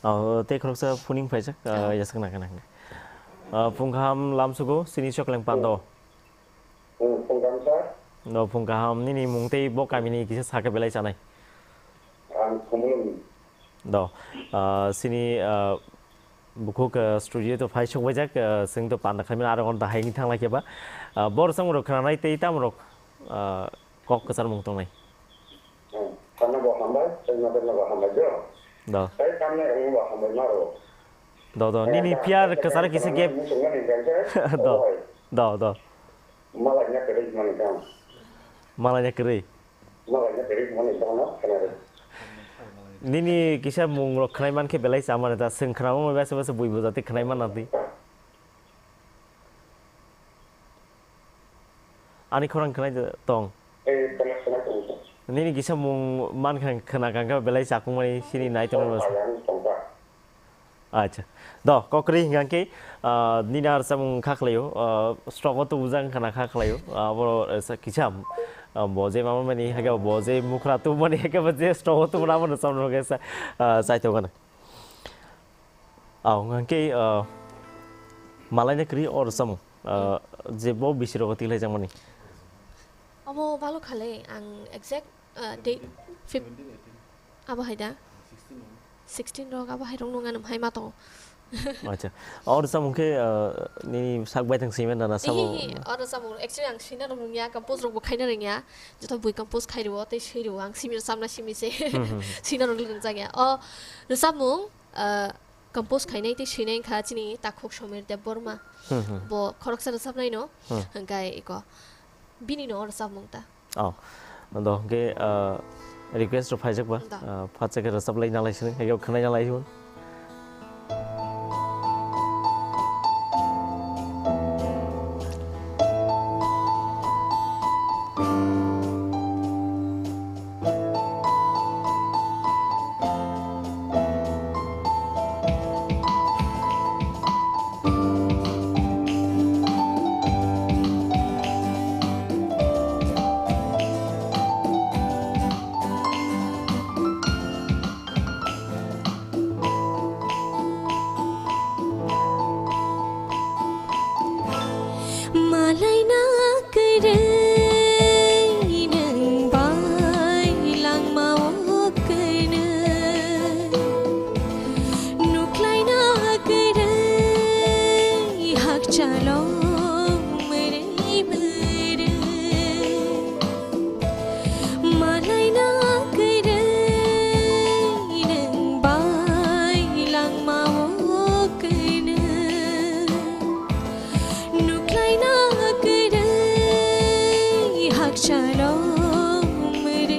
Oh, tei khoroksa phuning phaijak, ah, Oh. yasakna khna hwnkhe. Ah, phung kaham lamsugo, sini chokleng pando. Phung, phung kaham, sir. No, phung kaham, nini mung tei bo kamini kisa sakhe belai chanai. Ang Khumulwng. Do, ah, sini, ah, bukhuk, ah, studio to phai sokbaijak, ah, chwng to panda khaimani aro ghonta hai wngwi thanglai khe ba. Ah, bor chwng rok khnanai tei tamo rok, ah, kok kwchar mung tongnai. Hmm, sana bo hambai, chwngno belno bo hambai jo. Do. Tei tamni rokno bo hambai maro. Do, do, Ang nini ta-, piar ta-, kwchar ta-, kisa ta-, gap. Muchungmani hwnkhe, Do, oh, do, do. Malaina kwrwi hwnmani tong. Malaina kwrwi? Malaina kwrwi hwnmani tongno khwnarwi. Nini kisa mung rok khwnai mankhe belai chamani ta, swng khwnamo besa besa bui bujati khwnai manna di. Ani khorang khwnai tong. Eh, tongna khwnai tong. Nini kisa mung man khna khna kangkha belai chakungmani sini nai tongmani besa. Ayang tongkha. Acha. Do, kokri hingkha khe, ah, nini ar samung kha khlaio, ah, strogo tubujang khana kha khlaio, ah, abo, eh, sa-, kisa, ah, bo je mama mani, hake bo je mukra tubumani, hake bo je strogo tubuna abo no samung khe sa-, ah, saito gana. Aw, hingkha khe, ah, malaina kwrwi or samung, ah, je bo bisi rogo tiklai jangmani. Abo balo khale ang exact, ah, date fif-, Abo hai da? Sixteen rok abo hai rok nung anam hai ma tongo. Acha. Oro samung khe, ah, nini sak bai thang simi nana sabo? Ihi, oro samung actually ang sina rok nung ya, compose rok bo khaina reng ya. Joto bui compose khai rwo, tei swi rwo, ang simi rok samna simi se. Hmm, hmm, hmm. Sina rok rung jak ya. O, rwsapmung, ah, compose khainai tei swinai wngkha chini Takhuk Somir Debbarma. Hmm, hmm. Bo khoroksa rwsapnai no, hmm, hwnkhe iko bini no o rwsapmung ta. Oh, do hwnkhe, ah, request rok phaijak ba, da, ah, phatsa khe rwchap lai nalai sini, hwnkhe khwnai nalai sini. Malaina kwrwi nwng bai langma o kwnwi. Nuklaina kwrwi hakchalo mwrwi mwrwi. Malaina kwrwi nwng bai langma o kwnwi. Nuklaina kwrwi hakchalo mwrwi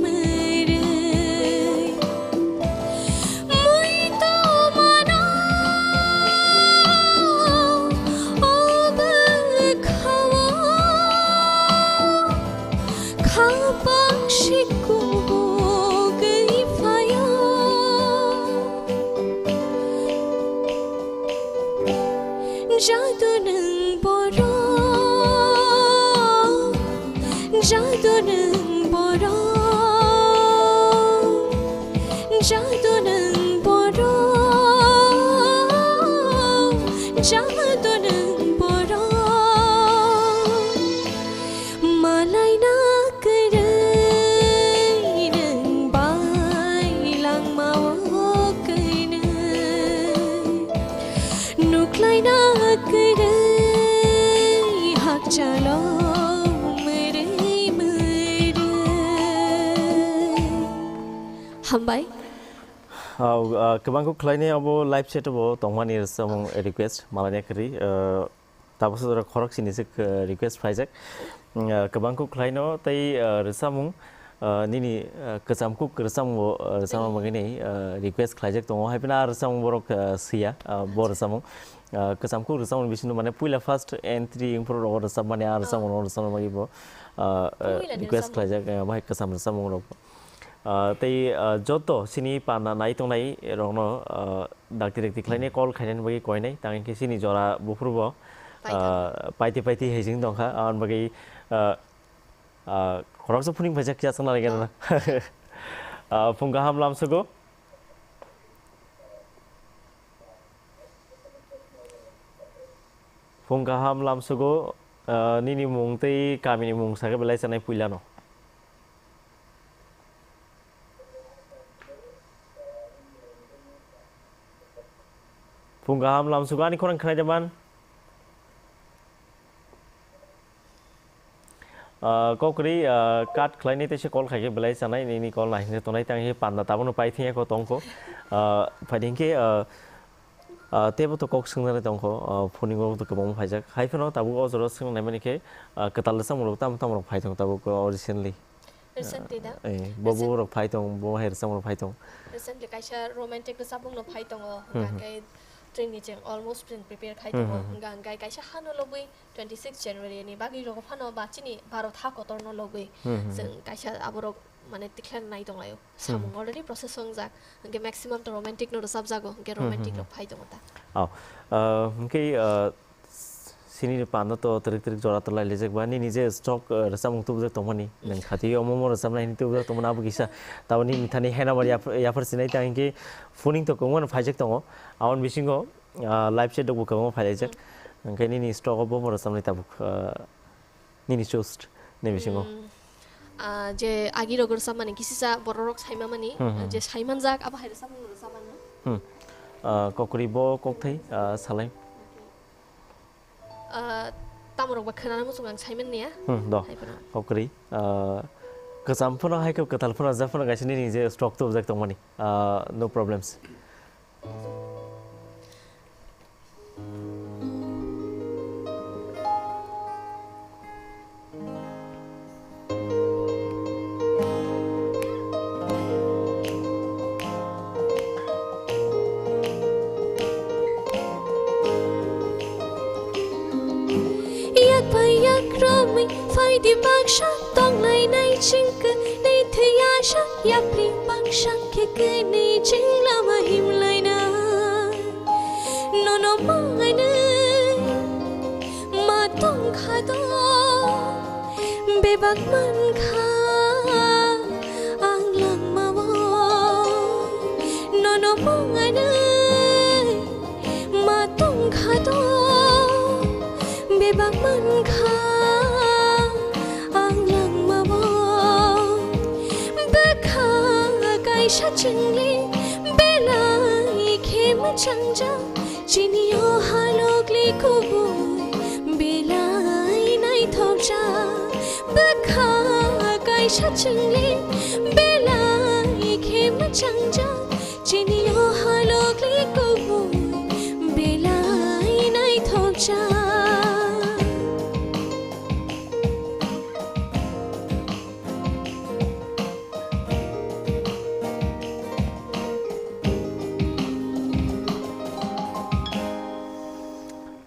mwrwi. Mui to mano o bwkhao. Khapak sikubugwi phaio. Jadu nwng borok, jadu nwng borok, jadu nwng borok, jadu nwng borok. Malaina kwrwi nwng bai langma o kwnwi. Nuklaina kwrwi hakchalo mwrwi mwrwi. Hambai. Au, ah, kwbangkuk khlainai abo live chat bo tongmani rwchapmung request malaina kwrwi, ah, Tabuk sodora khorok sini se, eh, request phaijak. Mm, eh, kwbangkuk khlaino tei, eh, rwchapmung, eh, nini, eh, kwchamkuk rwchapmung bo, eh, rwchapna bagwi ni, eh, request khlaijak tongo. Hai phano a rwchapmung borok, eh, siya, eh, bo rwchapmung. Eh, kwchamkuk rwchapmung bisingo mane puila first entry wngphuru rogo rwchapmani a rwchapmung rogo rwchapna bagwi bo, eh, eh, request khlaijak, eh, bahai kwcham rwchapmung rok. Ah, tei, ah, joto sini panda nai tongnai rokno, ah, dakti dakti khlainai call khainani bagwi koinai, tang hwnkhe sini jora buphuru bo, ah, paiti paiti hejeng tongkha, aboni bagwi, ah, ah, khoroksa phuning paijak kisa chwng nai gana. Ah, phung kaham lamsugo. Phung kaham lamsugo, ah, nini mung tei kamini mung sakhe belai chanai puilano. Phung kaham lamsugo ani khorang khwnai de man. Ah, kokri, ah, cut khlainai teisa call khaikhe belai chanai nini call nai hinwi tonai tang hi panda tabukno pai thangya ko tongkho. Ah, phaidi hinkhe, ah, Ah, teibo to kok swngnani tongkho, ah, phoningo to kwbangma phaijak. Hai phano tabuk o jora swngnaimani khe, ah, kwtal rwchapmung rok tamo tamo rok phai tongo tabuk, oh, recently. Recently da? Eh, bo Recent- bo rok phai tong, bo hai rwchapmung rok phai tong. Recently kaisa romantic rwchapmung no phai tongo, Hmm, hmm. Hwnkhe trini cheng almost cheng prepare khai Hmm, tongo, hmm, hmm. Hwnkhe kaisa hano lobwi twenty six January ni bagwi rogo phano ba chini Bharat ha kotor no lobwi Hmm, hmm, hmm. Chwng kaisa aborok mane tikhlana nai tonglaio. Hmm. Samung already process wngjak. Hwnkhe maximum to romantic no rwchapjago. Hwnkhe Hmm, hmm, romantic hmm. Rok phai tongo ta. Oh. Ah, hwnkhe, ah, sini ni pando to trik trik jora to lai lijak ba. Nini je stock, ah, rwchapmung tubujak tongmani. Hmm. Nang khati omo mo rwchapnai hini tubujak tongmani abo kisa. Tabo nini thani hena bar yaph-, yaphar sinai ta hwnkhe phoning to kwbangma no phaijak tongo. Aboni bisingo, ah, live chat rok bo kwbangma phailaijak. Hmm. Hwnkhe nini stock o bo mo rwchapnai tabuk, ah, Nini choose ni bisingo. Hmm. Ah, je agi rok rwchapmani kisisa borok rok saimamani, Hmm, hmm. Je saimanjak abo hai rwchapmung rwchapmano. Hmm. Ah, kokri bo kokthai, ah, salai. Ah, tamo rok ba khwnana muchung ang saiman niya. Hmm, do. Hai phano. Kokri, ah, kwcham phano hai khe kwtal phano ja phano kaisa nini je stock tubujak tongmani. Ah, no problems. Yak bai yak romwi phaidi baksa tonglainai chingkhe nai thwiya sa yapri baksa khe kwnwi chwng lama himlainai. Nono manganwi ma tongkha do bebak mankha ang langmao. Nono manganwi ma tongkha do bebak mankha ang langmao. Bwkha kaisa chwngli belai khe mwchangjak. Chini o halok li kubui belai naithokjak. Bwkha kaisa chwngli belai khe mwchangjak. Chini o halok li kubui belai naithokjak.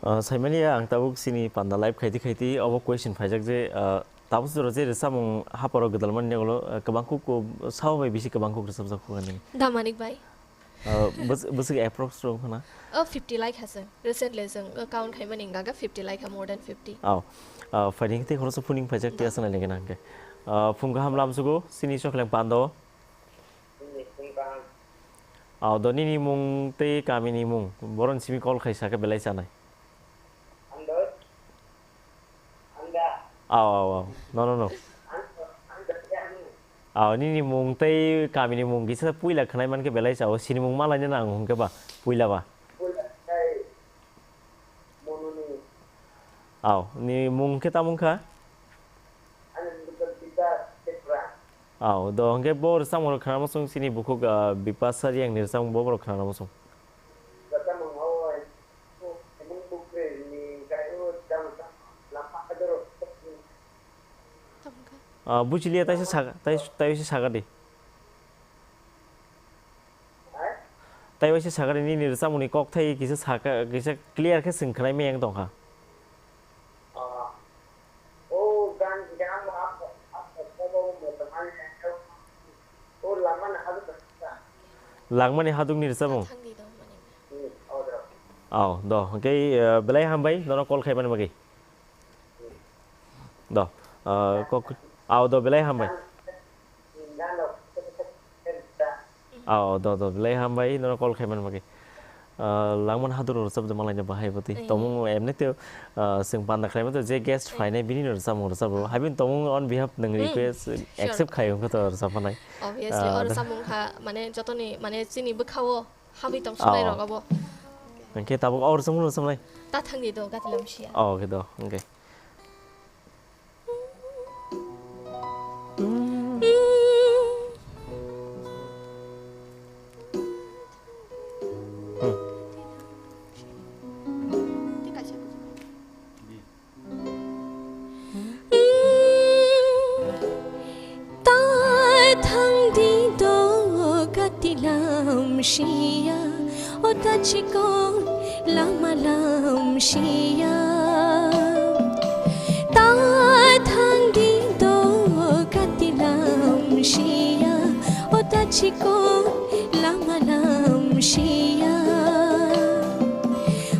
Ah, saimani ya, ang tabuk sini panda live khaiti khaiti obo question phaijak je, ah, tabuk jora je rwchapmung haparo gwdalmani yagulo, ah, kwbang kuk, kuk, sao bai bisi kwbang kuk rwchapjak kuk ani? Da Manik bai. Ah, bwswk, bwswk approx rw khna? Oh, fifty like hase. Recently jeng, uh, count khaimani gaga fifty like ha, more than fifty. Oh, ah, phaini tei khoroksa phuning phaijak tei aswk nailai gana hwnkhe. Ah, phung kaham lamsugo, sini chokhleng pando. Nini phung kaham. Oh, do nini mung tei kamini mung. Boron simi call khai sakhe belai chanai. Ando. Aw, aw, aw. No, no, no. Aw, nini mung tei kamini mung kisa puila khwnai mankhe belai chao. Sinimung malaina nang hwnkhe ba, puila ba. Aw, ni mung khe tamo wngkha? Aw, do hwnkhe bo rwchapmung rok khwnama chwng chini bukhuk, ah, Bipasa Riyang ni rwchapmung bo borok khwnama chwng. Ah, buchiliya, taisa saga, tai, tai se saga di. Tai waisa saga di, nini rwchapmung ni kok thai kisa saka, kisa clear khe swng khwnai meyang tongkha. Langmani haduk ni rwchapmung. Aw, do, hwnkhe, eh, belai hambai, nono call khaimani bagwi. Do, eh, kok, aw, do, belai hambai. Aw, do, do, belai hambai, nono call khaimani bagwi. Ah, langmani haduk rwchapde malaina bahai bwtwi. Tongmung emni tei, ah, chwng panda khlaima tei je guest phainai bini no rwchapmung rwchapro. Habini tongmung on behalf nwng request accept khai wngkha to rwchapnai. Obviously, o rwchapmung kha, mane, jotoni, mane, chini bwkhao habwi tong sunai rok abo. Hwnkhe tabuk o rwchapmung rwchapnai? Ta thangni do, gati lamsiya. Oh, okay, do, okay. Siya, o ta chikon lama lam siya. Ta thang di do kati lam siya, o ta chikon lama lam siya.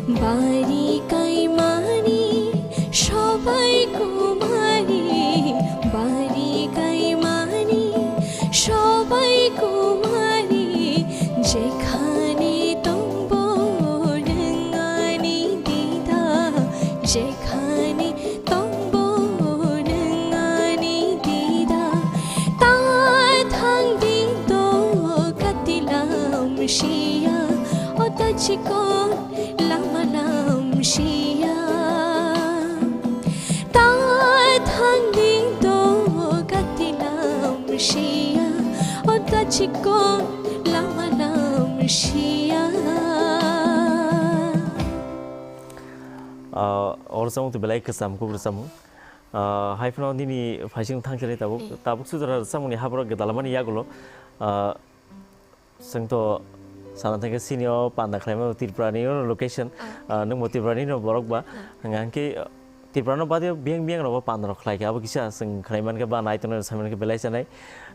Bari kai mani sobai kumari, bari kai mani sobai kumari, jekhane tongbo nwng ani dida, jekhane tongbo nwng ani dida, ta thang di do kati lam siya, o ta chikon lama lam siya. Ta thang di do kati lam siya, o ta chikon lama lam siya. Ah, o rwchapmung twi belai kwcham kuk rwchapmung. Ah, hai phano nini phaising thangkhe tabuk, tabuk sujra rwchapmungni haboro gwdalmani yagulo. Ah, Chwng to sana thangkhe sini o panda khlaima Tripura ni o location, ah, nwng bo Tripura ni no borok ba. Hwnkhe, ah, Tripura no badio biyang biyang rok bo panda rok khlai khe, abo kisa chwng khlai mankhe ba nai tongnai rok sai mankhe belai chanai.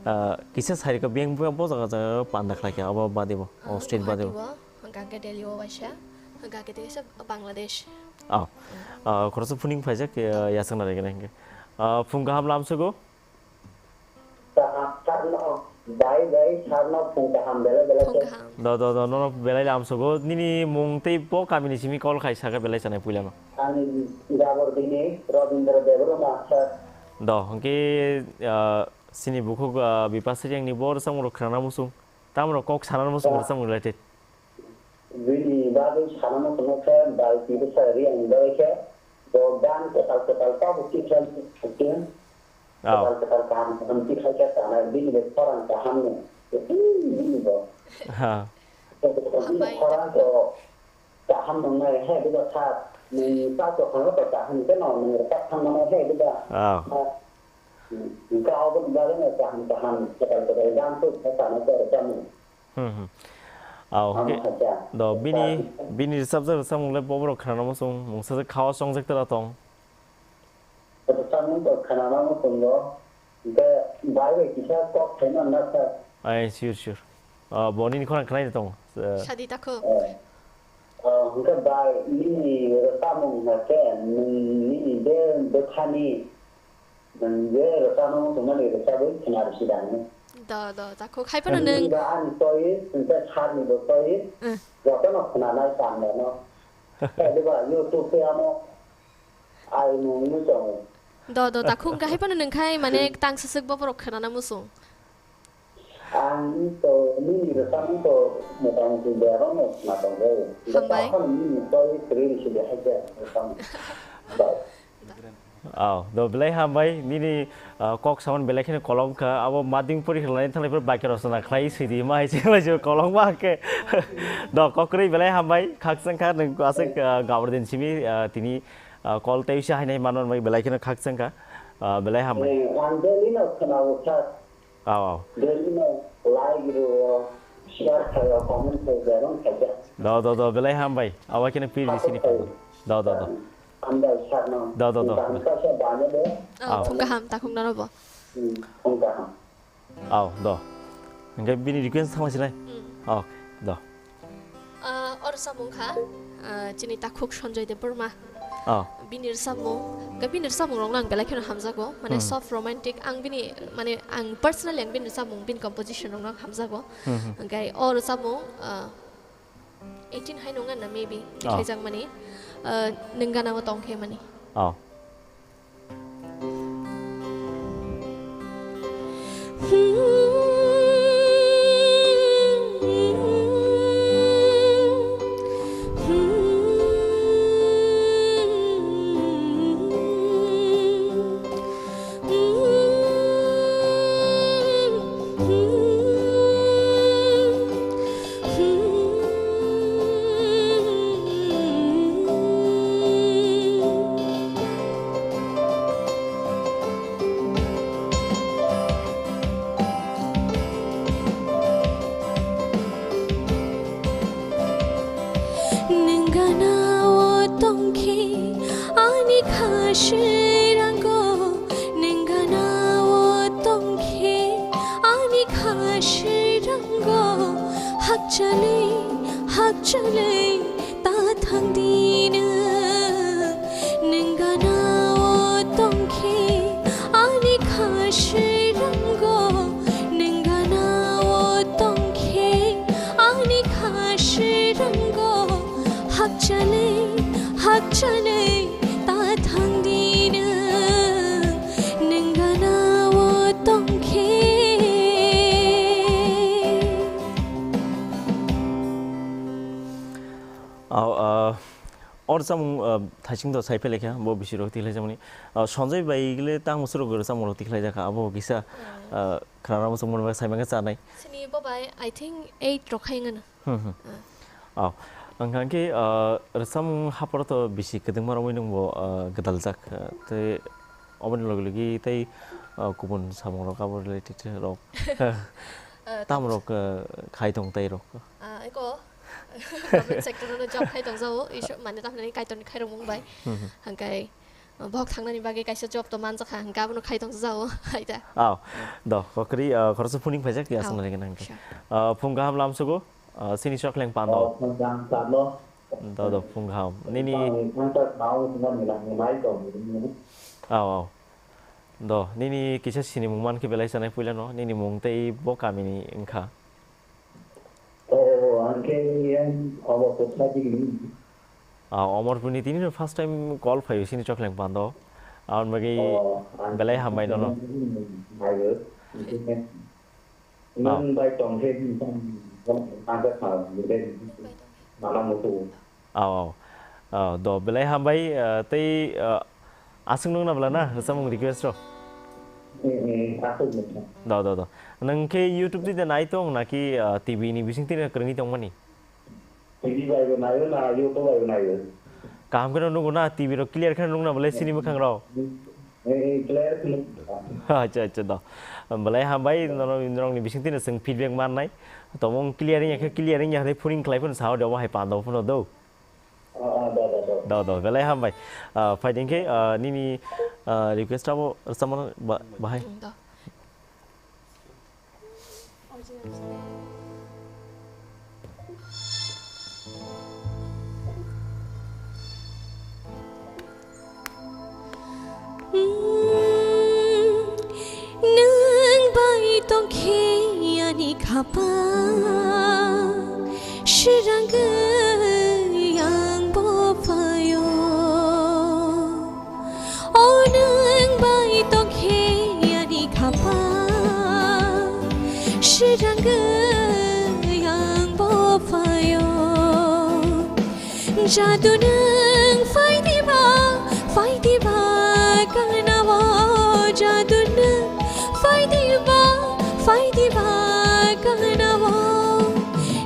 Ah, kisa sai rok biyang biyang bo jaga jaga panda khlai khe, abo badio bo, o state badio bo. Hwnkhe Delhi o waisa, hwnkhe teisa Bangladesh. Ah, ah, khoroksa phuning phaijak, ah, yachang nai gana hwnkhe. Ah, phung kaham lamsogo. Kaham, sarno, bai, bai, sarno phung kaham belai belai. Phung kaham. Do, do, do, nono belai lamsogo. Nini mung tei bo kamini simi call khai saka belai chanai puilano. Ani Jabor Dini, Robindra Debbarma, sir. Do, hwnkhe, ah, sini bukhuk, ah, Bipasri Rengni bo rwchapmung rok khwnana muchung. Tamrok kok sana muchung rwchapmung related. Bini bagwi sana muchungma khe bai twi bwsa ri ani bagwi khe bo gan kwtal kwtal tabuk tikhlai thangkhe. Oh. Kwtal kwtal kaham kaham tikhlai khe sanai bini bai khorang kaham no. Bini bo. Ha. Bini khorang to kaham nwngnai he bwsa kha nwng ta to khana to kaham khe no nwng ta thang mano he bwsa. Oh. Hwnkhe aboni bagwi no kaham kaham kwtal kwtal gan to khe sana to rwchapmung. Hmm, hmm. Au, hwnkhe do bini, bini rwchapjak rwchapmung le boborok khwnana muchung, mungsa je khao chongjak tera tong. Rwchapmung to khwnana muchungo, hwnkhe bai bai kisa kok khaima na sir. Ai, sure, sure. Ah, bo nini khorang khwnai tong. Eh. Sadi takho. Eh. Ah, hwnkhe bai nini rwchapmung hwnkhe nwng nini je bwkhani Nwng je rwchapmung tongmani rwchapwi khna rwsi da nini. Do, do, takhuk hai phano nwng. Ani ba ani choice, nwng tei sir ni bo choice. Eh. Jotono khna nai tang da no. Khe diba YouTube tei amo ai nwng nwi tongo. Do, do, takhuk hai phano nwng khai mane tang swswk boborok khna na muchung. Ang to nini rwchapmung to motamuti bebak no khna tong jago. Hambai. Takhuk nini choice rwsi de hai khe rwchapmung. Bye. Au, do belai hambai, nini, ah, kok saman belai kheno kolom kha, abo madhyamik porikha laina thanglai phuru baikhe rosona khlai sidi ma hai se kolom ma khe. Do kokrwi belai hambai, khakchang kha nwng aswk, ah, gabardin simi, ah, tini, ah, call tei uisa hainai manman bai belai kheno khakchang kha, ah, belai hambai. Eh, ang daily no khwnao sir. Au, au. Daily no like rwo, share khaio, comment khaio, bebak khaijak. Do, do, do, belai hambai. Abo kheno pir di sini. Do, do, do. Hambai sir no. Do, do, do. Kaham kaisa bana de. Au, au. Phung kaham, takhuk nano bo. Hmm, phung kaham. Au, do. Hingke bini request thangma sinai. Hmm. Au, do. Ah, o rwchapmung kha, ah, chini takhuk Sanjay Debbarma. Oh. Bini rwchapmung, ga bini rwchapmung rokno ang belai kheno hamjago. Mane Hmm. soft romantic, ang bini, mane ang personally ang bini rwchapmung, bini composition rokno ang hamjago. Hmm, hmm. Hingke o rwchapmung, ah, eighteen hai nonga na maybe, Oh. khaijak mani, ah, nwng gana o tong khe mani. Oh. Gana o tongkhe ani kha swirango, nwng gana o tongkhe ani kha swirango, hakchalwi, hakchalwi ta thangdi nwng, nwng gana o tongkhe ani kha swirango, nwng gana o tongkhe ani kha swirango, hakchalwi, hakchalwi ta thangdi nwng, nwng gana o tongkhe. Au, ah, or samung, ah, thaising do sai phelaikha, bo bisi rok tiklai jamani. Ah, Sanjay bai gile tang musuro goro samung rok tiklai jakha, abo kisa, ah, khana musung mun bai sai mangka chanai. Sini bo bai, I think eight rok khai ngana. Hmm, hmm. Ah. Au. Ang khan ki, ah, rwchapmung hapor to bisi kwdwngma romwi nungbo, ah, gwdaljak, ah, tei oboni logi logi tei, ah, kubun samung rok abo related rok. Ah, tam rok, ah, khai tong tei rok. Ah, eko, government sector no job khai tong jao, isu mane tam nani kaitor ni khai rok mung bai. Hmm, hmm. Hangkai, Bok thangnani bagwi kaisa job to manjakha, hwnkhe abono khai tong jao, hai da. Aw, do, kokri, ah, khoroksa phuning phaijak, ya, Aw, aswk nang nang. Sure. Ah, phung kaham lamsugo, ah, sini chokleng pando. Oh, phung kaham pando. Do, do, phung kaham. Nini Phung kaham, phung kaham, phung kaham, phung kaham. Aw, aw. Do, nini kisa sinimung mankhe belai sanai puila no, nini mung tei bo kamini wngkha. Oh, ang khe yang Omorpur side ni. Ah, Omorpurni tini no first time call phaio sini chokleng pando. Aboni bagwi Oh, ang belai hambai nono. Hayo. Ah. Nang bai tong khe ang kha, mama mutu. Aw, aw. Aw, do, belai hambai, ah, tei, ah, aswk nung na bwla na, rwchapmung request rok? Mm, mm, aswk nung. Do, do, do. Nang khe YouTube twi de nai tong naki, ah, T V ni bising twi kwrwngwi tongmani? T V bai bo naio na, YouTube bai bo naio. Kaham khe no nungo na, T V rok clear khe nung na bwle sini mwkhang rok? Mm, mm, clear khe nung. Acha, acha, do. Belai hambai, nono, norokni bising twi no chwng feedback mannai. Tongmung clear wngya khe clear wngya hwnwi phuring khlai phano sao de, omo hai pando phano do. Ah, ah, da, da, da. Da, da, belai hambai. Ah, phai ding khe, ah, nini, ah, request abo rwchapmano ba-, bahai. Mm, da. Nwng bai tongkhe ani khapang, swrangwi ang bo phaio. O nwng bai tongkhe ani khapang, swrangwi ang bo phaio. Jadu nwng phai diba, phai diba kanao, jadu nwng phai diba, phai diba kanao.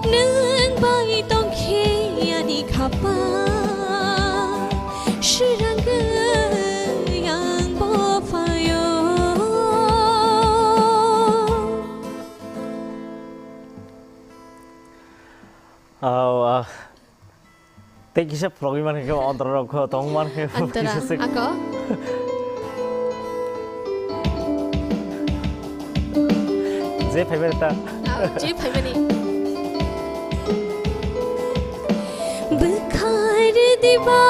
Nwng bai tongkhe ani khapang, swrangwi ang bo phaio. Aw, ah. Tei kisa phlogwi mankhe khe, ontorok kho tong mankhe Antara, kisa se ako. Je phaibai ta. Ah, je phaimani. Bwkhar diba,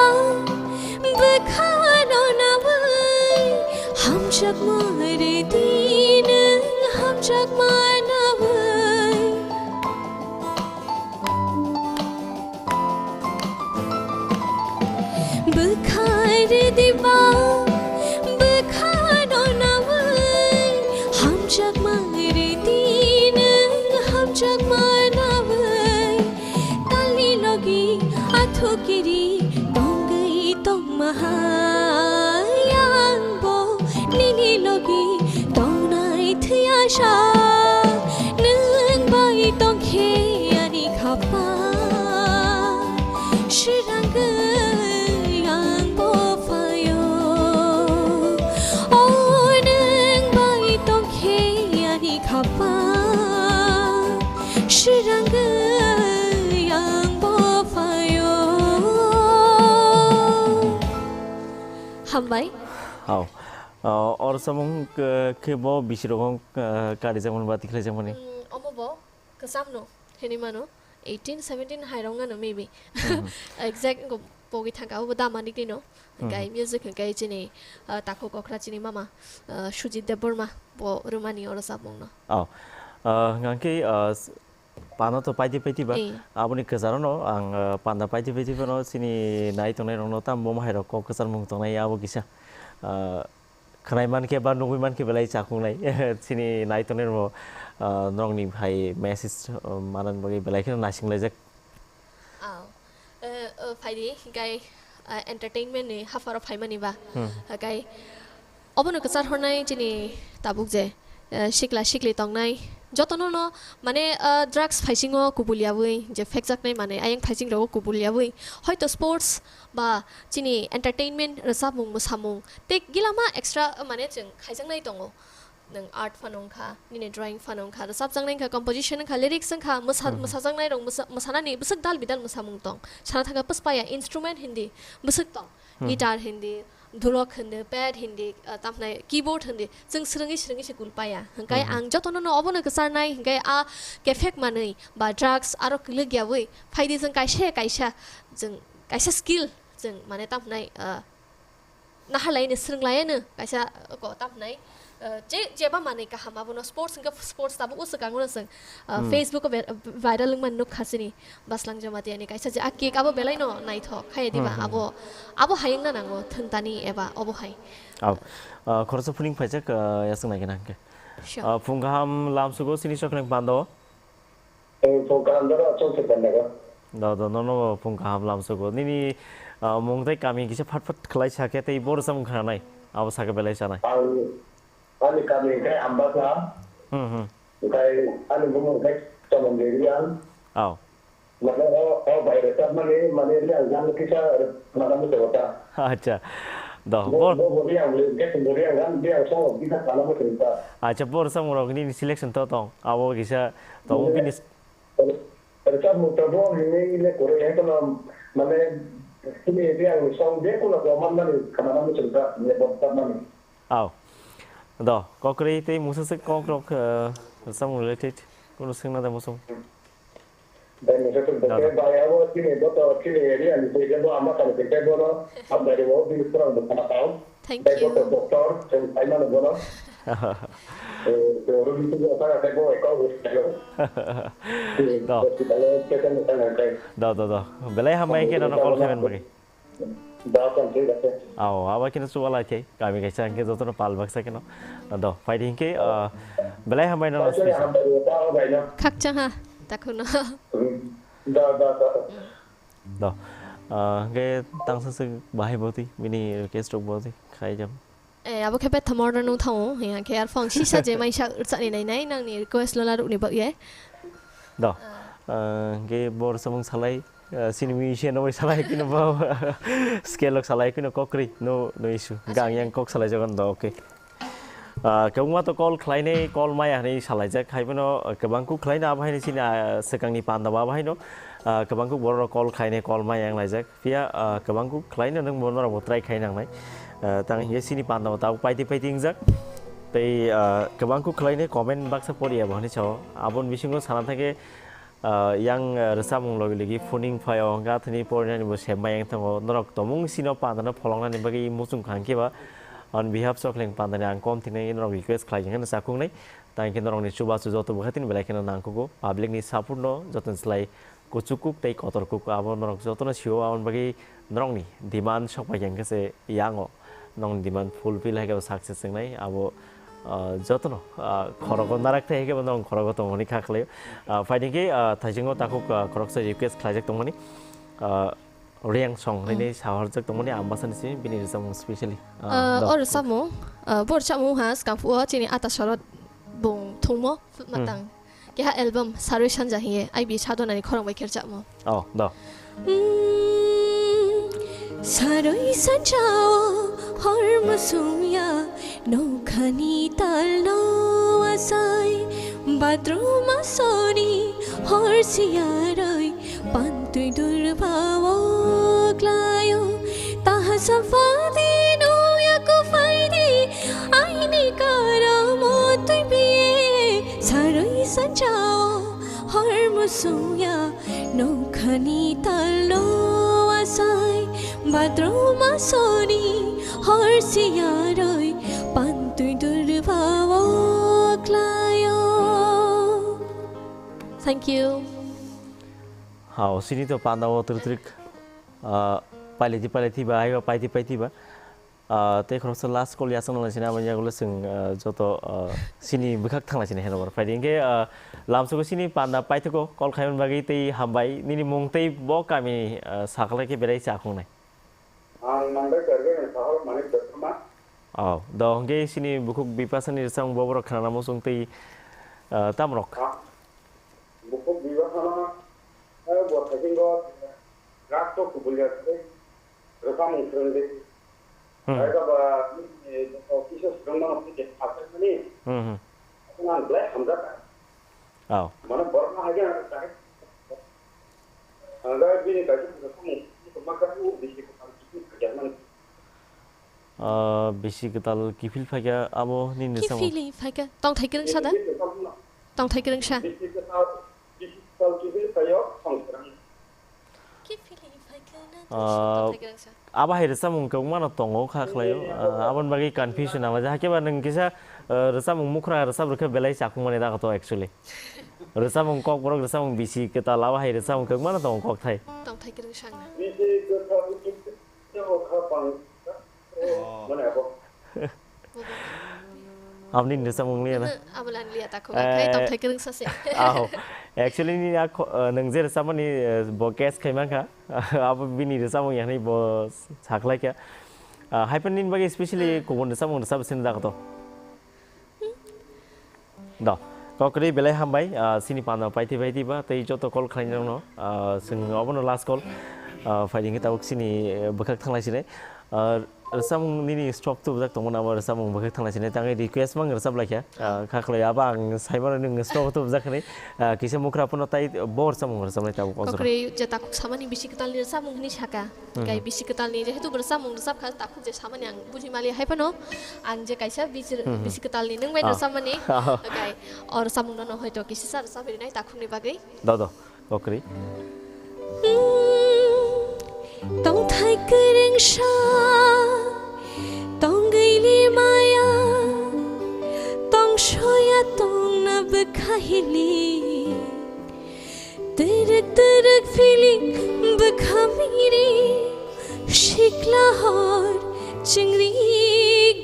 bwkhano nawi, hamjakma ridi nwng hamjakma nawi. Bwkhar diba, bwkhano nawi, hamjakma ridi nwng hamjakma nawi. Talni logi athukiri tongwi tongma hai, ang bo nini logi tongnai thwiya sa. Nwng bai tongkhe ani khapang, swrangwi ang bo phaio. O nwng bai tongkhe ani khapang, swrangwi ang bo phaio. Hambai. Hao. O, oro samung, eh, khe bo bisirok, eh, karijakmani ba tikhlaijakmani? Mm, omo bo kwcham no, hini mano, eighteen, seventeen hai rok nano maybe. Mhm. Exact go pogwi thangka, obo da manik ni no. Mhm. Hingkai music hingkai chini, eh, takhuk okra chini mama, eh, Sujit Debbarma, bo rwmani oro samung no. Oh. Eh, hingkhe, eh, s-, Panda to paidi paidi ba. Eh. Aboni kwcharo no ang, eh, panda paidi paidi phano chini nai tongnai rok no tamo bo hai rok kok kwchar mung tongnai abo kisa, eh, khwnai mankhe ba nugui mankhe belai chakung nai. Chini nai tongnai rok, eh, norok ni hai message, eh, manani bagwi belai kheno naising laijak. Ah. Eh, eh, phaidi, hingkai, eh, entertainment ni hapharo phaimani ba. Hmm. Hingkai, obono kwchar hornai chini tabuk je, eh, sikla sikli tongnai. Jotono no, mane, eh, drugs phaisingo kubul yaui, je phekjaknai mane, ayang phaising rogo kubul yaui. Hoito sports ba chini entertainment, rwchapmung, mwsamung, tei gilama extra, eh, mane chwng khaijaknai tongo. Nwng art phano wngkha, nini drawing phano wngkha, rwchapjaknai wngkha, composition wngkha, lyrics wngkha, mwsa-, Mhm. mwsajaknai rok, mwsa-, mwsanani bwswk dal bidal mwsamung tong. Sana thangkha bwspaya instrument hindi bwswk tong. Mhm. Guitar hindi, dhulok hindi, pad hindi, ah, tamhinai keyboard hindi, chwng swrwngwi swrwngwi se kulpaya. Hwnkhe Mhm. ang jotono no obono kwcharnai, hwnkhe a kephek manwi ba drugs aro kwlwk yaui phaidi chwng kaisa kaisa, chwng kaisa skill chwng mane tamhinai, ah, naharlaino swrwnglaino kaisa, uh, ko tamhinai, uh, je, jeba manwi kaham abono sports hwnkhe sports tabuk o swkango no chwng, uh, Hmm. Facebook o vi-, viral wngmani nukha chini Baslang Jamatia ni kaisa je a cake abo belai no naithok khai diba Hmm, hmm, abo, hmm. Abo hai wngna nango thwngtani eba obo hai. Au. Uh, khoroksa phuning phaijak, uh, yaswk naikhe na hwnkhe. Sure. Uh, phung kaham lamsugo chini Chokhleng Pando. Phung kaham jora chwng se panda go. Da, da, nono phung kaham lamsugo. Nini, ah, mung tei kami kisa phat phat khlai sa khe tei boro samung khanai. Abo sa khe belai sanai. Ang, ani kami khe Ambasa. Hmm, hmm. Khe ani bumung khe Chamon Deriang. Au. Mane o, o baire ta mane, mane Riang jang kisa mana mo ta. Acha. Do, Bo, bor. Bo, bo Riang, Riang, Riang, Riang, Riang, so, kita kana mo ta. Acha, bor samung rok nini selection to tong. Abo kisa to Bo bini Rwchapmung tabuk hinwi le kwrwi, hai phano, mane, chini Riang ni song je kuno ko manmani khana muchung kha, ne bo tapmani. Au. Do, kokrwi tei mungsa se kok rok, eh, rwchapmung related kunu swngna da muchung? Bai mungsa se Da, da. Bai abo chini bo to chini Riang ni je bo ama kani je bo no, am bai bo bini khorang bo khana tao. Thank Tei you. Doctor, doctor, chwng sai mano bono. Eh, chwng rwgwi twibo, okhara tei bo ekau bo silo. Eh, Do. Hospital o patient ni thang thang. Do, do, do. Belai hambai khe nono call khaimani bagwi. Da, kan thik ase. Ao, abo kheno chubalai khe. Kami kaisa hwnkhe jotono pal baksa kheno. Do, phaidi hwnkhe, ah, belai hambai nono Bai, special. Hambai, da, bai, no. Khakchang ha, takhuno. Hmm. Da, da, da. Do. Ah, hwnkhe tangsa se bahai boti, bini request rok boti, khai jam. Eh, abo khe betham order nung thango, hingya khe arphang sisa je maisa rwchani nai nai, nangni request lola rukni bagwi. Do. Ah. Ah, hwnkhe bor samung salai, ah, sini musician rok salai kino ba, scale rok salai kino kokrwi, no, no issue. Hwnkhe ang yang kok salai jagan do, okay. Ah, kwbangma to call khlainai, call maya hinwi salaijak. Haiphano, ah, kwbang kuk khlaino abo haino chini, ah, swkangni panda bo abo haino, ah, kwbang kuk borok rok call khlainai, call maya wng laijak. Phiya, ah, kwbang kuk khlaino nwng bo norok bo try khai nangnai. Ah, tang hinkhe chini panda bo tabuk paiti paiti wngjak. Tei, ah, kwbang kuk khlainai comment baksa poriya bo hinwi sao. Aboni bisingo sana thangkhe, Ah, yang, ah, rwchapmung logi logi phuning phaio, hwnkhe athani porinani bo sembai yang thango. Norok tomung sino pandano pholongnani bagwi muchung kha hwnkhe ba, on behalf Chokhleng pandani ang kom thingnai norok request khlai hwnkhe no chakuknai. Tang khe norokni chubachu joto bwkha tini belai kheno nangkugo. Public ni support no joto ni slai kuchuk kuk tei kotor kuk abo norok jotono sio, aboni bagwi norokni demand sok pai khe hwnkhe se yango. Nong demand fulfill hai khe bo success wngnai, abo, ah, jotono, ah, khorogo narak thai hai khe bo nong khorogo tongmani kha khlaio. Ah, phaidi khe, ah, thaisingo takhuk, ah, khoroksa request khlaijak tongmani, ah, Reang song hinwi sahorjak tongmani Ambasani simi bini rwchapmung specially. Ah, Ah, do. O rwchapmung, ah, bo rwchapmung ha skang phuo chini Ata Sorot bung thungmo Hmm. matang. Keha album Sarwi Sanja hiye I B Sadonani khorang bai khe rwchapmo. Oh, do. Hmm, Sarwi Sanja o hor musung ya, nokhani tal no asai, bathroom asoni hor siyaroi, pantui durba o klayo, taha safadi no Suya nongkhani talo asai, badroma soni horsi yaroi, pantui durba o klayo. Thank you. Hao, sini to panda o trik trik, ah, paileti paileti ba, aiba paiti paiti ba. Ah, tei khoroksa last call yasakno lai sini, aboni yagulo chwng, ah, joto, ah, sini bwkhak thanglai sini handover phaidi. Hinkhe, ah, lamsogo sini panda paithago call khaimani bagwi tei hambai. Nini mung tei bo kami, ah, sakhlai khe berai chakhungnai. Ang Mandai Kargani Sahal Manik Debbarma. Oh, do hinkhe sini bukhuk Bipasani rwchapmung boborok khnana muchung tei, ah, tamrok. Ah, bukhuk Bipasano, eh, bo thaikingo, rak to kubulya tei rwchapmung swrwngdi. Hmm. Kaiba ba, eh, kisa swrwngmano phai khe sajakmani. Hmm, hmm. Ang belai hamjak. Oh. Mane borokno hai khe ang sakhe. Ang da bini kaisa rwchapmung, ma ka u bisi ko ang kisi khajakmani. Ah, bisi kwtal kiphil phaikha abo nini rwchapmung. Kiphilwi phaikha. Tongthai kwrwngsa da? Bisi kwtal no. Tongthai kwrwngsa. Bisi kwtal, bisi kwtal kiphil phaio tongthai kwrwng. Kiphilwi phaikha na Ah, tongthai kwrwngsa. Abo hai rwchapmung kwbangma no tongo kha khlaio. Ah, aboni bagwi confusion ang laijak. Hakhe ba nwng kisa, ah, rwchapmung mukhra rwchap rwkhe belai chakungmani dago to actually. Rwchapmung kokborok rwchapmung bisi kwtal abo hai rwchapmung kwbangma no tongo kokthai. Tongthai kwrwngsa ang na. Bisi kwtal kiphil phaio kha pang. Oh. Mane abo. Aboni rwchapmung liya na? Abo lang liya ta kho, eh, khai tongthai kwrwngsa se. Aho. Actually, ni a kho-, eh, nwng je rwchapmani, eh, bo guess khai mankha. Abo bini rwchapmung ya hinwi bo sakhlai kha. Ah, hai phano nini bagwi specially kubun rwchapmung rwchap sini da koto? Do, kokrwi belai hambai, ah, sini panda paithai paithai ba, tei joto call khlainai rokno, ah, chwng obono last call, ah, phaidi hwnkhe tabuk sini, eh, bwkhak thanglai sinai. Ah, rwchapmung nini stock tubujak tongmani abo rwchapmung bwkhak thanglai sinai, tangwi request mang rwchap laikha. Ah, kha khlai abo ang saimano nwng stock tubujak hinwi, ah, kisa mukhra phano tai bo rwchapmung rwchapnai tabuk o jora. Kokrwi je takhuk samani bisi kwtalni rwchapmung hinwi saka. Kai bisi kwtalni jehetu bo rwchapmung rwchap kha, takhuk je samani ang buji mali hai phano, ang je kaisa bisi, bisi kwtalni nwng bai rwchapmani, kai o rwchapmung no hoito kisa sa rwchap rinai takhukni bagwi. Do, do, kokrwi. Tongthai kwrwngsa, tongwili maya, tongsoya tongna bwkha hili. Twrwk twrwk feeling bwkha miri, sikla hor chwngri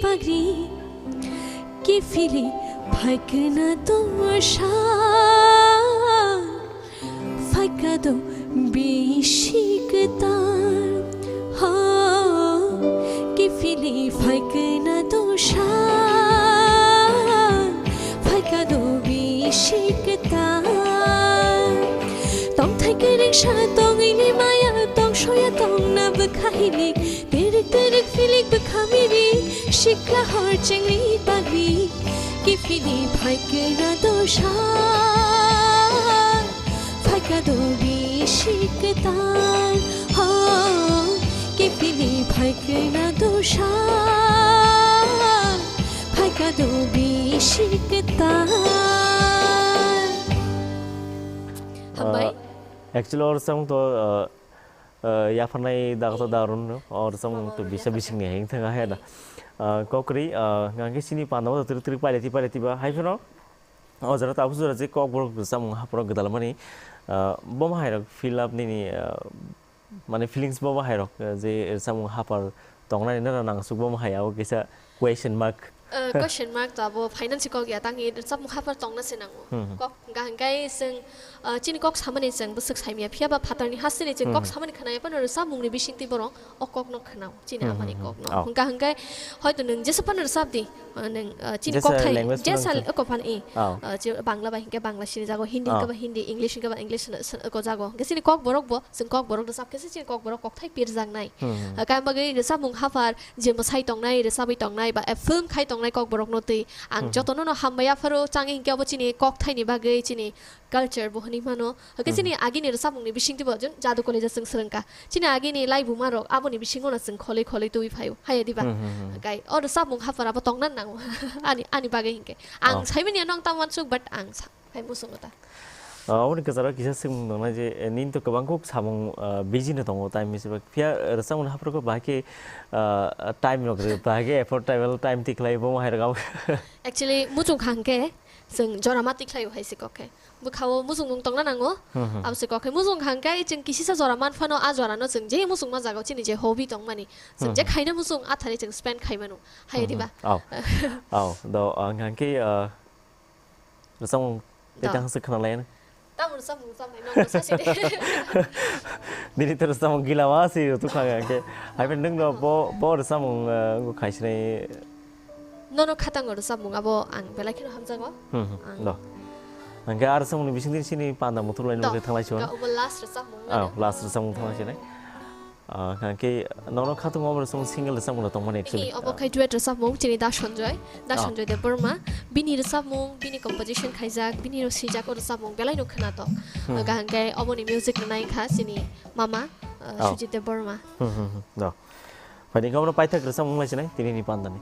bagri, kiphilwi phaikha na dosha, phaikha do bisi kwtal. Ho, kiphilwi phaikha na dosha, phaikha do bisi kwtal. Tongthai kwrwngsa tongwili maya, tongsoya tongna bwkha hili. Twrwk twrwk feeling bwkha miri, sikla hor chwngri bagwi, kiphilwi phaikha na dosha. Phaikha do bisi kwtal, ho, kiphilwi phaikha na dosha, phaikha do bisi kwtal. Hambai. Ah, actually, or song to, ah, ah, yapharnai dago to darun, or song to bisa bisingni heng thang hai da. Ah, kokrwi, ah, ngangke sini panda o trik trik paileti paileti ba hai phano. O jora tabuk jora je kokborok rwchapmung hapharo gwdalmani, ah, bomo hairok fill up nini, ah, mane feelings bomo hairok, ah, je rwchapmung haphar tongnani nana nangsuk bomo hai abo kisa question mark. Ah, question mark to abo finance kok ya tangwi rwchapmung haphar tongna se nango. Hmm, hmm. Kok hwnkha hwnkhe chwng, ah, chini kok samani chwng bwswk saimya phiya ba phatarni hasteni chwng kok samani khwnaya phano rwchapmungni bisingtwi borok o kokno khwnao chini amani kokno. Oh. Hwnkha hwnkhe hoito nwng jesa phano rwchap di, ah, nwng, ah, chini kokthai jesa language phano rwchap. Jesa oko phano i, ah, je Bangla bai hwnkhe Bangla sinijago, Hindi hwnkhe ba Hindi, English hwnkhe ba English sini, sini oko jago. Hwnkhe chini kokborok bo, chwng kokborok rwchap khe se chini kokborok kokthai pirjaknai. Hmm, hmm. Ah, kaya bagwi rwchapmung haphar je mwsai tongnai, rwchabwi tongnai ba, eh, film khai tongnai kokborokno twi ang jotono no hambai yapharo changwi hwnkhe abo chini kokthaini bagwi chini culture bo hwnwi mano. Hwnkhe chini agini rwchapmungni bisingtwi bo jun Jadu College-o chwng swrwngkha. Chini agini laibuma rok aboni bisingo no chwng kholwi kholwi twiwi phaio. Haiya diba? Hmm, hmm, hmm. Hwnkhe o rwchapmung haphar abo tongna nango. Ani, ani bagwi hinkhe. Ang saimanya no ang tamo uansuk, but ang sa-, hai muchungo ta. Ah, oboni kwcharo kisa swngmung tongnai je, eh, nini to kwbang kuk samung, ah, busy no tongo time hinwi ba. Phiya, eh, rwchapmung haphuru khe bahai khe, ah, time rok rw, bahai khe affordable time twi khlai bo hai rwgao. Actually, muchung kha hwnkhe chwng jora ma twi khlaio hai se kok khe. Bwkhao muchungmung tongna nango. Hmm, hmm. Abo se kok khe muchung kha hwnkhe chwng kisisa jora man phano a jora no chwng je muchungma jaga o chini je hobby tongmani. Chwng je Hmm, hmm. khaina muchung a thani chwng spend khai mano. Hai Hmm, di ba? hmm. Au. Au. Do, ah, hwnkhe, ah, Rwchapmung tei Da. tang se khna lai. Tamo rwchapmung rwchapnai, no, no, sa se de. Nini to rwchapmung gila ma se tu khang ang khe. Hai ben nung no bo, bo rwchapmung, eh, ngu khai sinai. Nono khatango rwchapmung abo ang belai kheno hamjago. Hmm, hmm, Ang do. Ang khe ar rwchapmung ni bising din sini panda muthur lai Do. nung khe thanglai si Ga mano. obo last rwchapmung Ah, mano. last rwchapmung thanglai sinai. Ah, hwnkhe nono khatung obo rwchapmung single rwchapmung rok tongmani actually. Ee, obo khai duet rwchapmung chini Da Sanjoy, Da Ah. Sanjoy Debbarma. Bini rwchapmung, bini composition khaijak, bini ro swijak o rwchapmung belai no khwnatok. Hmm. Hwnkha hwnkhe oboni music rwnai kha chini mama, uh, Ah. Sujit Debbarma. Hmm, hmm, hmm. No. Phaidi khe obono paithak rwchapmung lai sinai, tini ni pandani.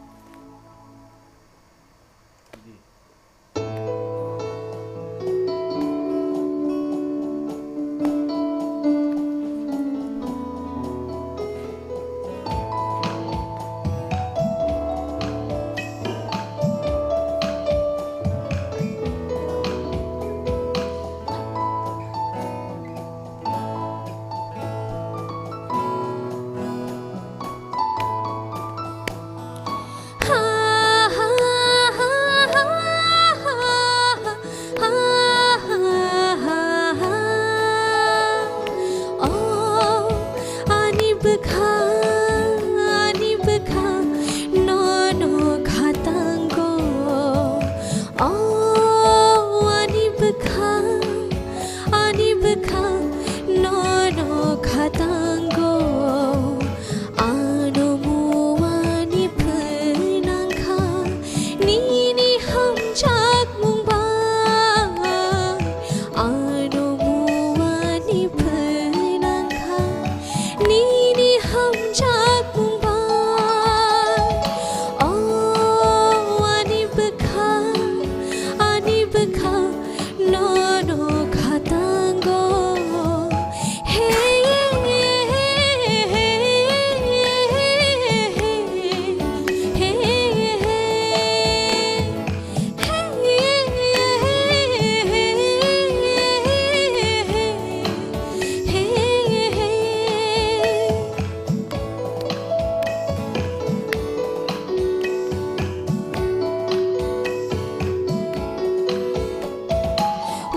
O ani bwkha, ani bwkha, nono khatango. O ani bwkha, ani bwkha, nono khatango. Ano muani phnangkha nini hamjakmung bai. Ano muani phnangkha nini hamjakmung bai. O ani bwkha, ani bwkha, nono khatango. Hey, hey, hey, hey, hey, hey, hey, hey, hey, hey.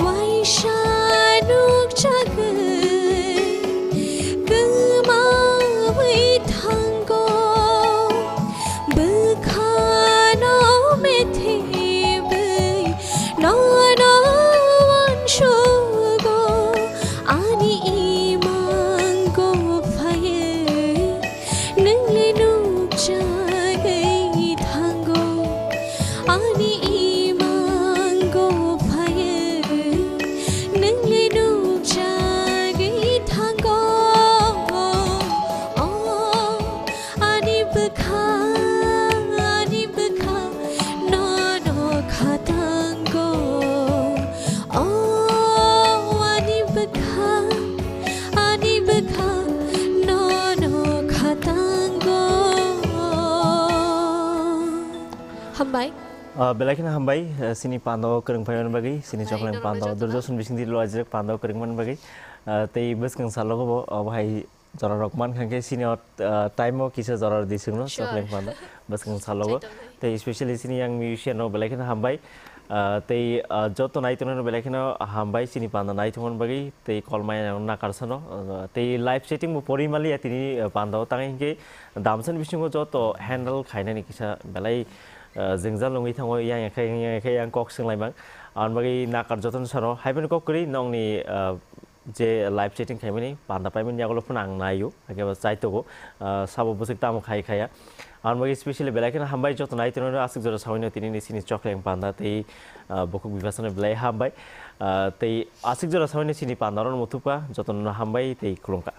Waisa nukjagwi kwmawi thango, bwkhano methibwi nono uansugo, ani imango phaiwi. Nungli nukjagwi thango, ani imango phaiwi. Nungli nukjagwi thango, o ani bwkha, ani bwkha, nono khatango. O ani bwkha, ani bwkha, nono khatango. Hambai. Ah, belai kheno hambai, eh, sini pando kwrwng phaimani bagwi, sini Hai, chokleng nono pando, jotono. Durjoson bising di lojak pando kwrwng mani bagwi. Ah, tei bwskang salogo bo, obo hai Jorarok mankha khe sini o, ah, time o kisa jora rwdi chwngno, Sure. Chokleng panda, bwskang salogo. Chaitongnai. Tei especially sini yang musician no belai kheno hambai. Ah, tei, ah, joto naitongnai no belai kheno hambai chini panda naitongmani bagwi, tei kolmaya no nakarsano, ah, tei live setting bo pori maliya tini, ah, panda o tangwi hinkhe damsani bisingo joto handle khainani kisa belai, ah, jwngjal wngwi thango, yang ya khe, yang ya khe, yang kok swnglaimang. Aboni bagwi nakar jotono sano, hai phano kok kwrwi nokni, ah, je live chatting khaimani, panda paimani yagulo phano ang naio, hakhe bo chaitogo, ah, sabo bwswk tamo khai khaya. Ang bagwi specially belai kheno hambai joto naitongrokno aswk jora sabaino tini ni sini chokleng panda tei, ah, bukhuk bibasano belai hambai. Ah, tei aswk jora sabaino sini panda rokno muthupkha, jotono hambai tei khulumkha.